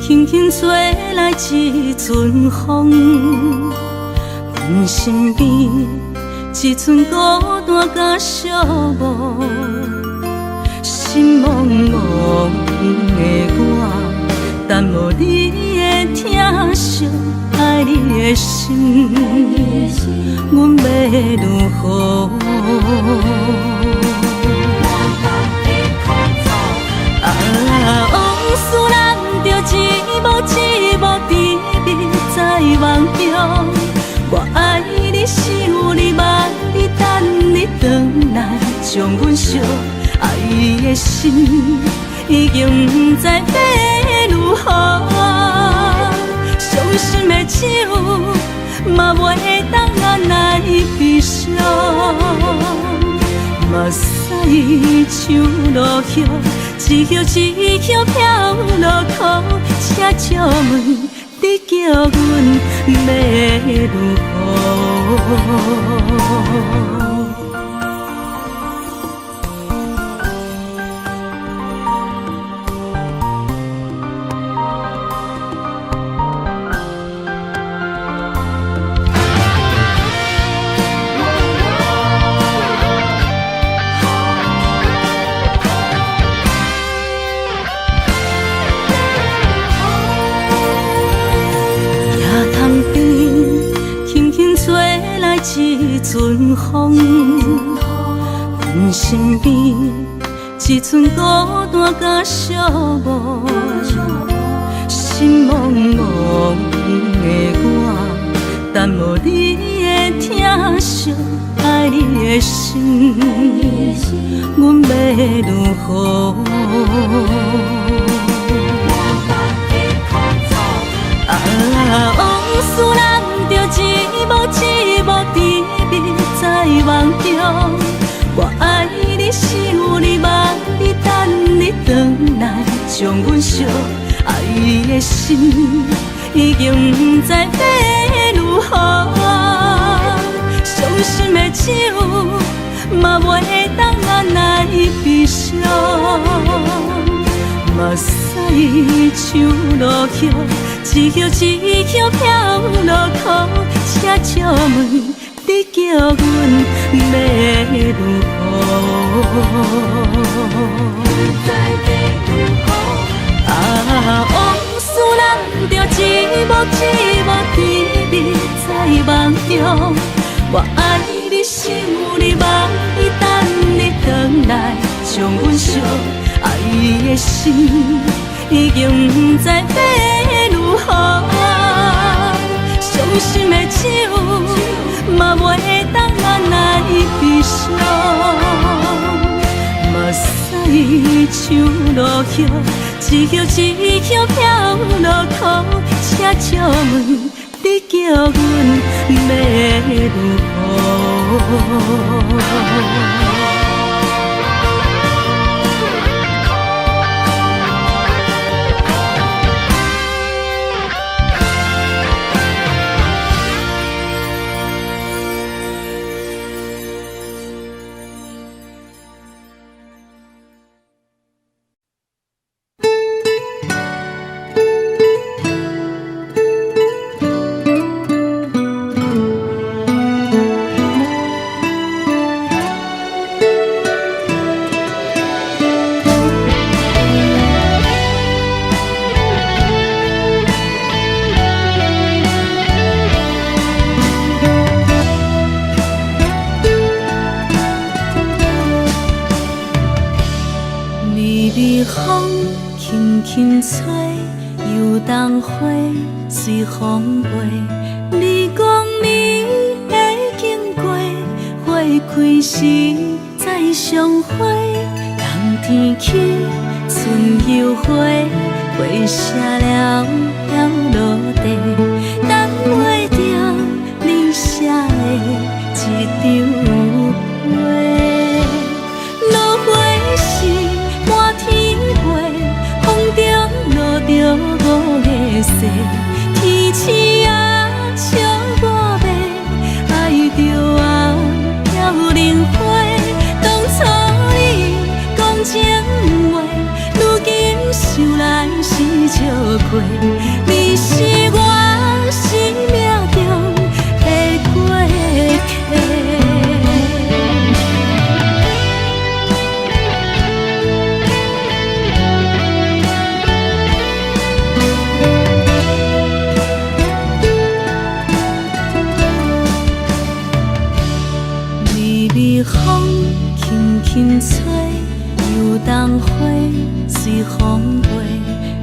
轻轻吹来一阵风，阮身边一阵孤单佮寂寞，心茫茫的我，等无你的疼惜，爱你的心，阮欲如何？啊，往事咱就一幕一幕甜蜜在梦中，我爱你是惜愛的心，已經毋知欲如何。傷心的酒嘛袂當來悲傷，目屎像落雨，一葉一葉飄落苦，請借問你叫阮欲如何？一阵風，阮身邊一陣孤單佮寂寞，心茫茫的我，等無你的疼惜，愛你的心，阮欲如何？啊，往事攬著一幕一幕甜蜜在夢中，我愛你，想你，望你，等你轉來，將阮惜愛的心，已經毋知欲如何。傷心的酒嘛袂當來悲傷，目屎像落雨，一葉一葉飄落苦，請借問你叫阮欲如何？啊，往事攬著一幕一幕甜蜜在夢中，我愛你，想你，望你，等你轉來，將阮惜愛的心，已經毋知欲如何。傷心的酒嘛袂當來悲傷，目屎像落雨，一葉一葉飄落苦，請借問你叫阮欲如何？微微風輕輕吹，油桐花隨風飛。你講你會經過，花開時再相會。冬天起，春又回，花謝了飘落地，等袂著你寫的這張批。落花時滿天飛，風中落著五个雪，天鼠仔笑我欲愛著啊飘零花。當初你講情話，如今想來是笑話，你是我生命中的過客。微微風輕輕吹，油桐花隨風飛。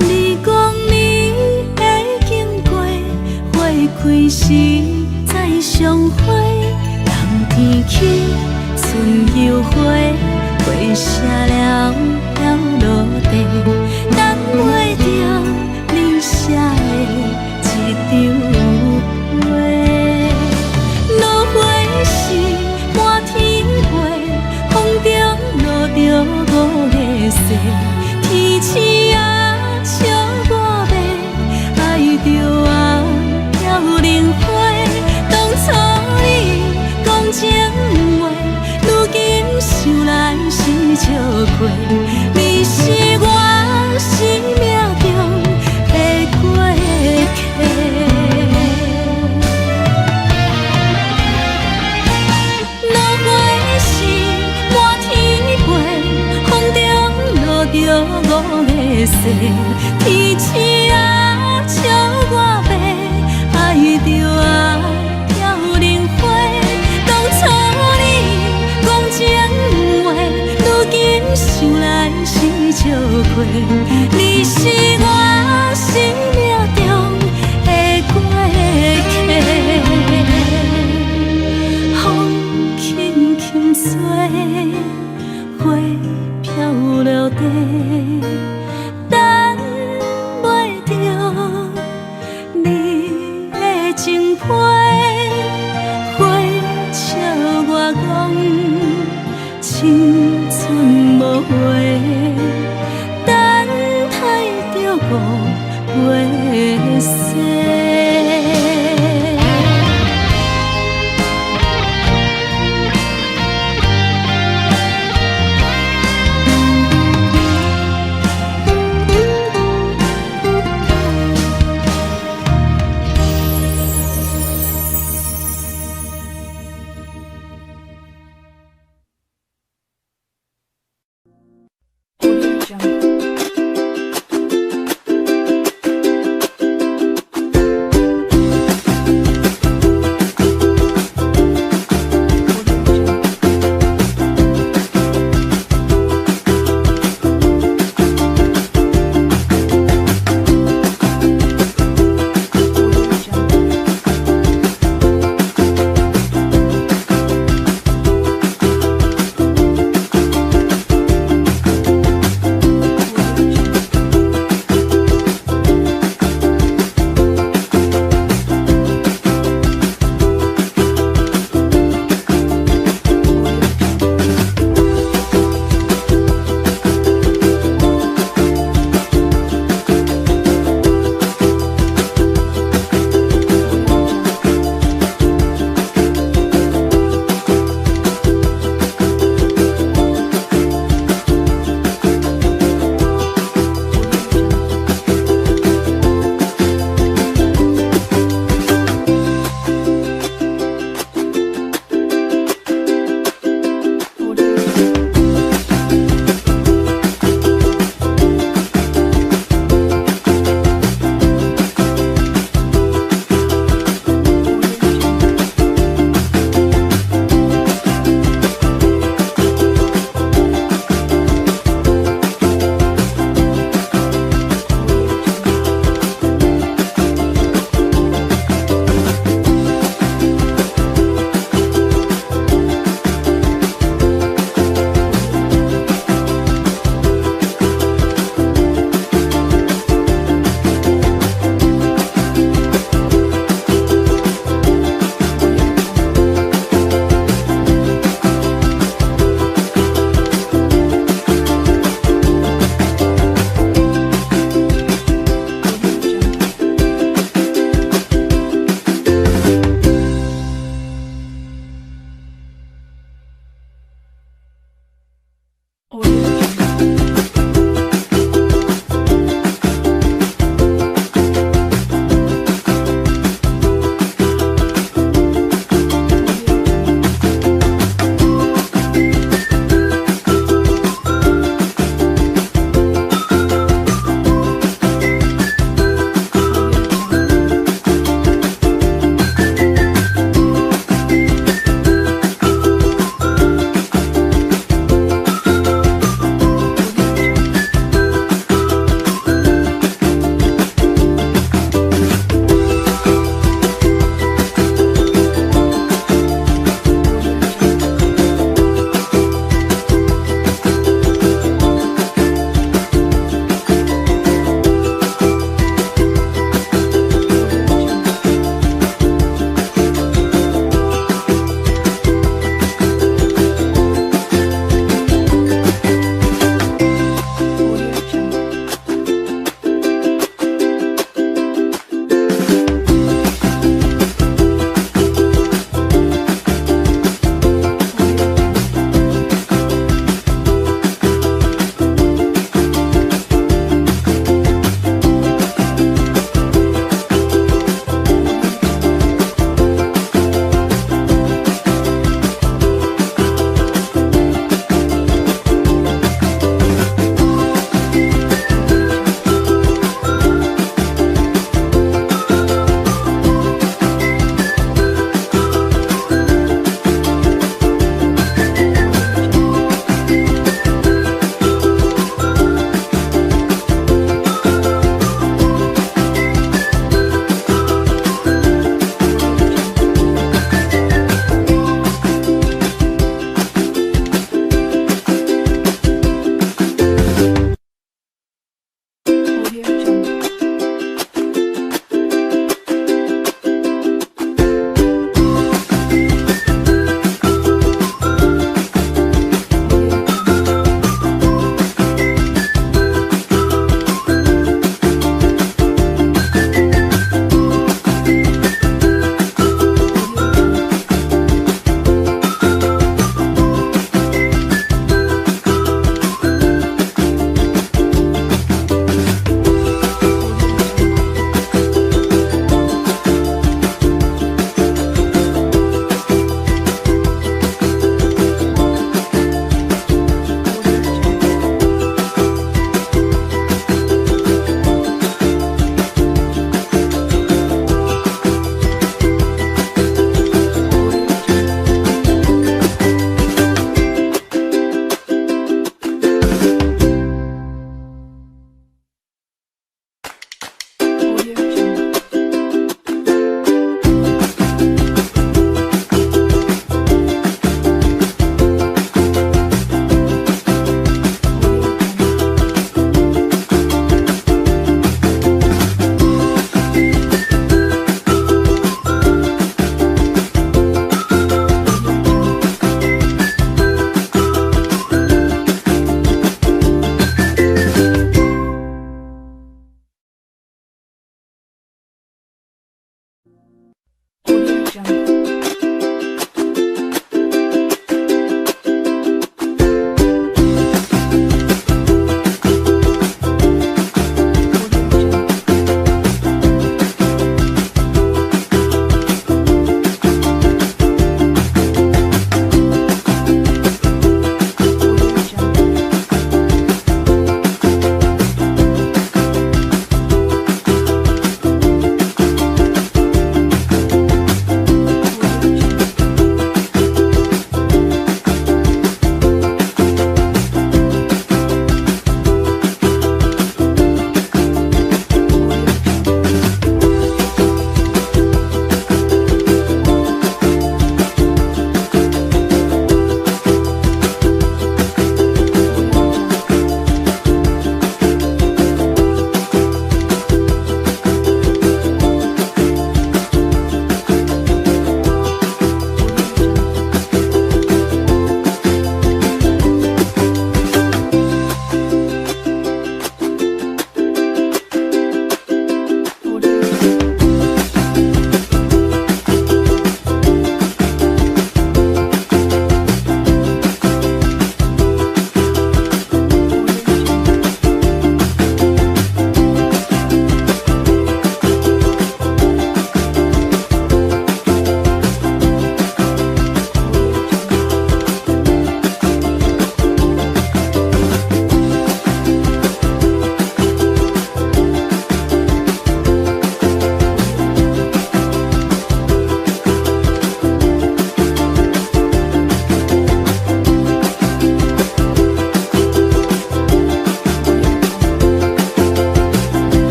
你講你會經過，花開時再相會。冬天起，春又回，花花谢了飘落地，等袂著你写的一张批。落花是满天飞，风中落著五个誓，天星啊，笑我欲爱著啊飘零花。当初你讲情话，如今想來是笑亏。你是我生命中的過客。落花是滿天飛，風中落著五个誓，天星啊，笑我欲愛著啊飄零花。當初你講情話，如今想來是笑虧。你是我生命中的過客。風輕輕吹，花飄落地，等袂著你的情批。花笑我講青春無話，等待著五月雪。 Audio Jungle. Audio Jungle. Audio Jungle. Audio Jungle. Audio Jungle. Audio Jungle. Audio Jungle. Audio Jungle. Audio Jungle. Audio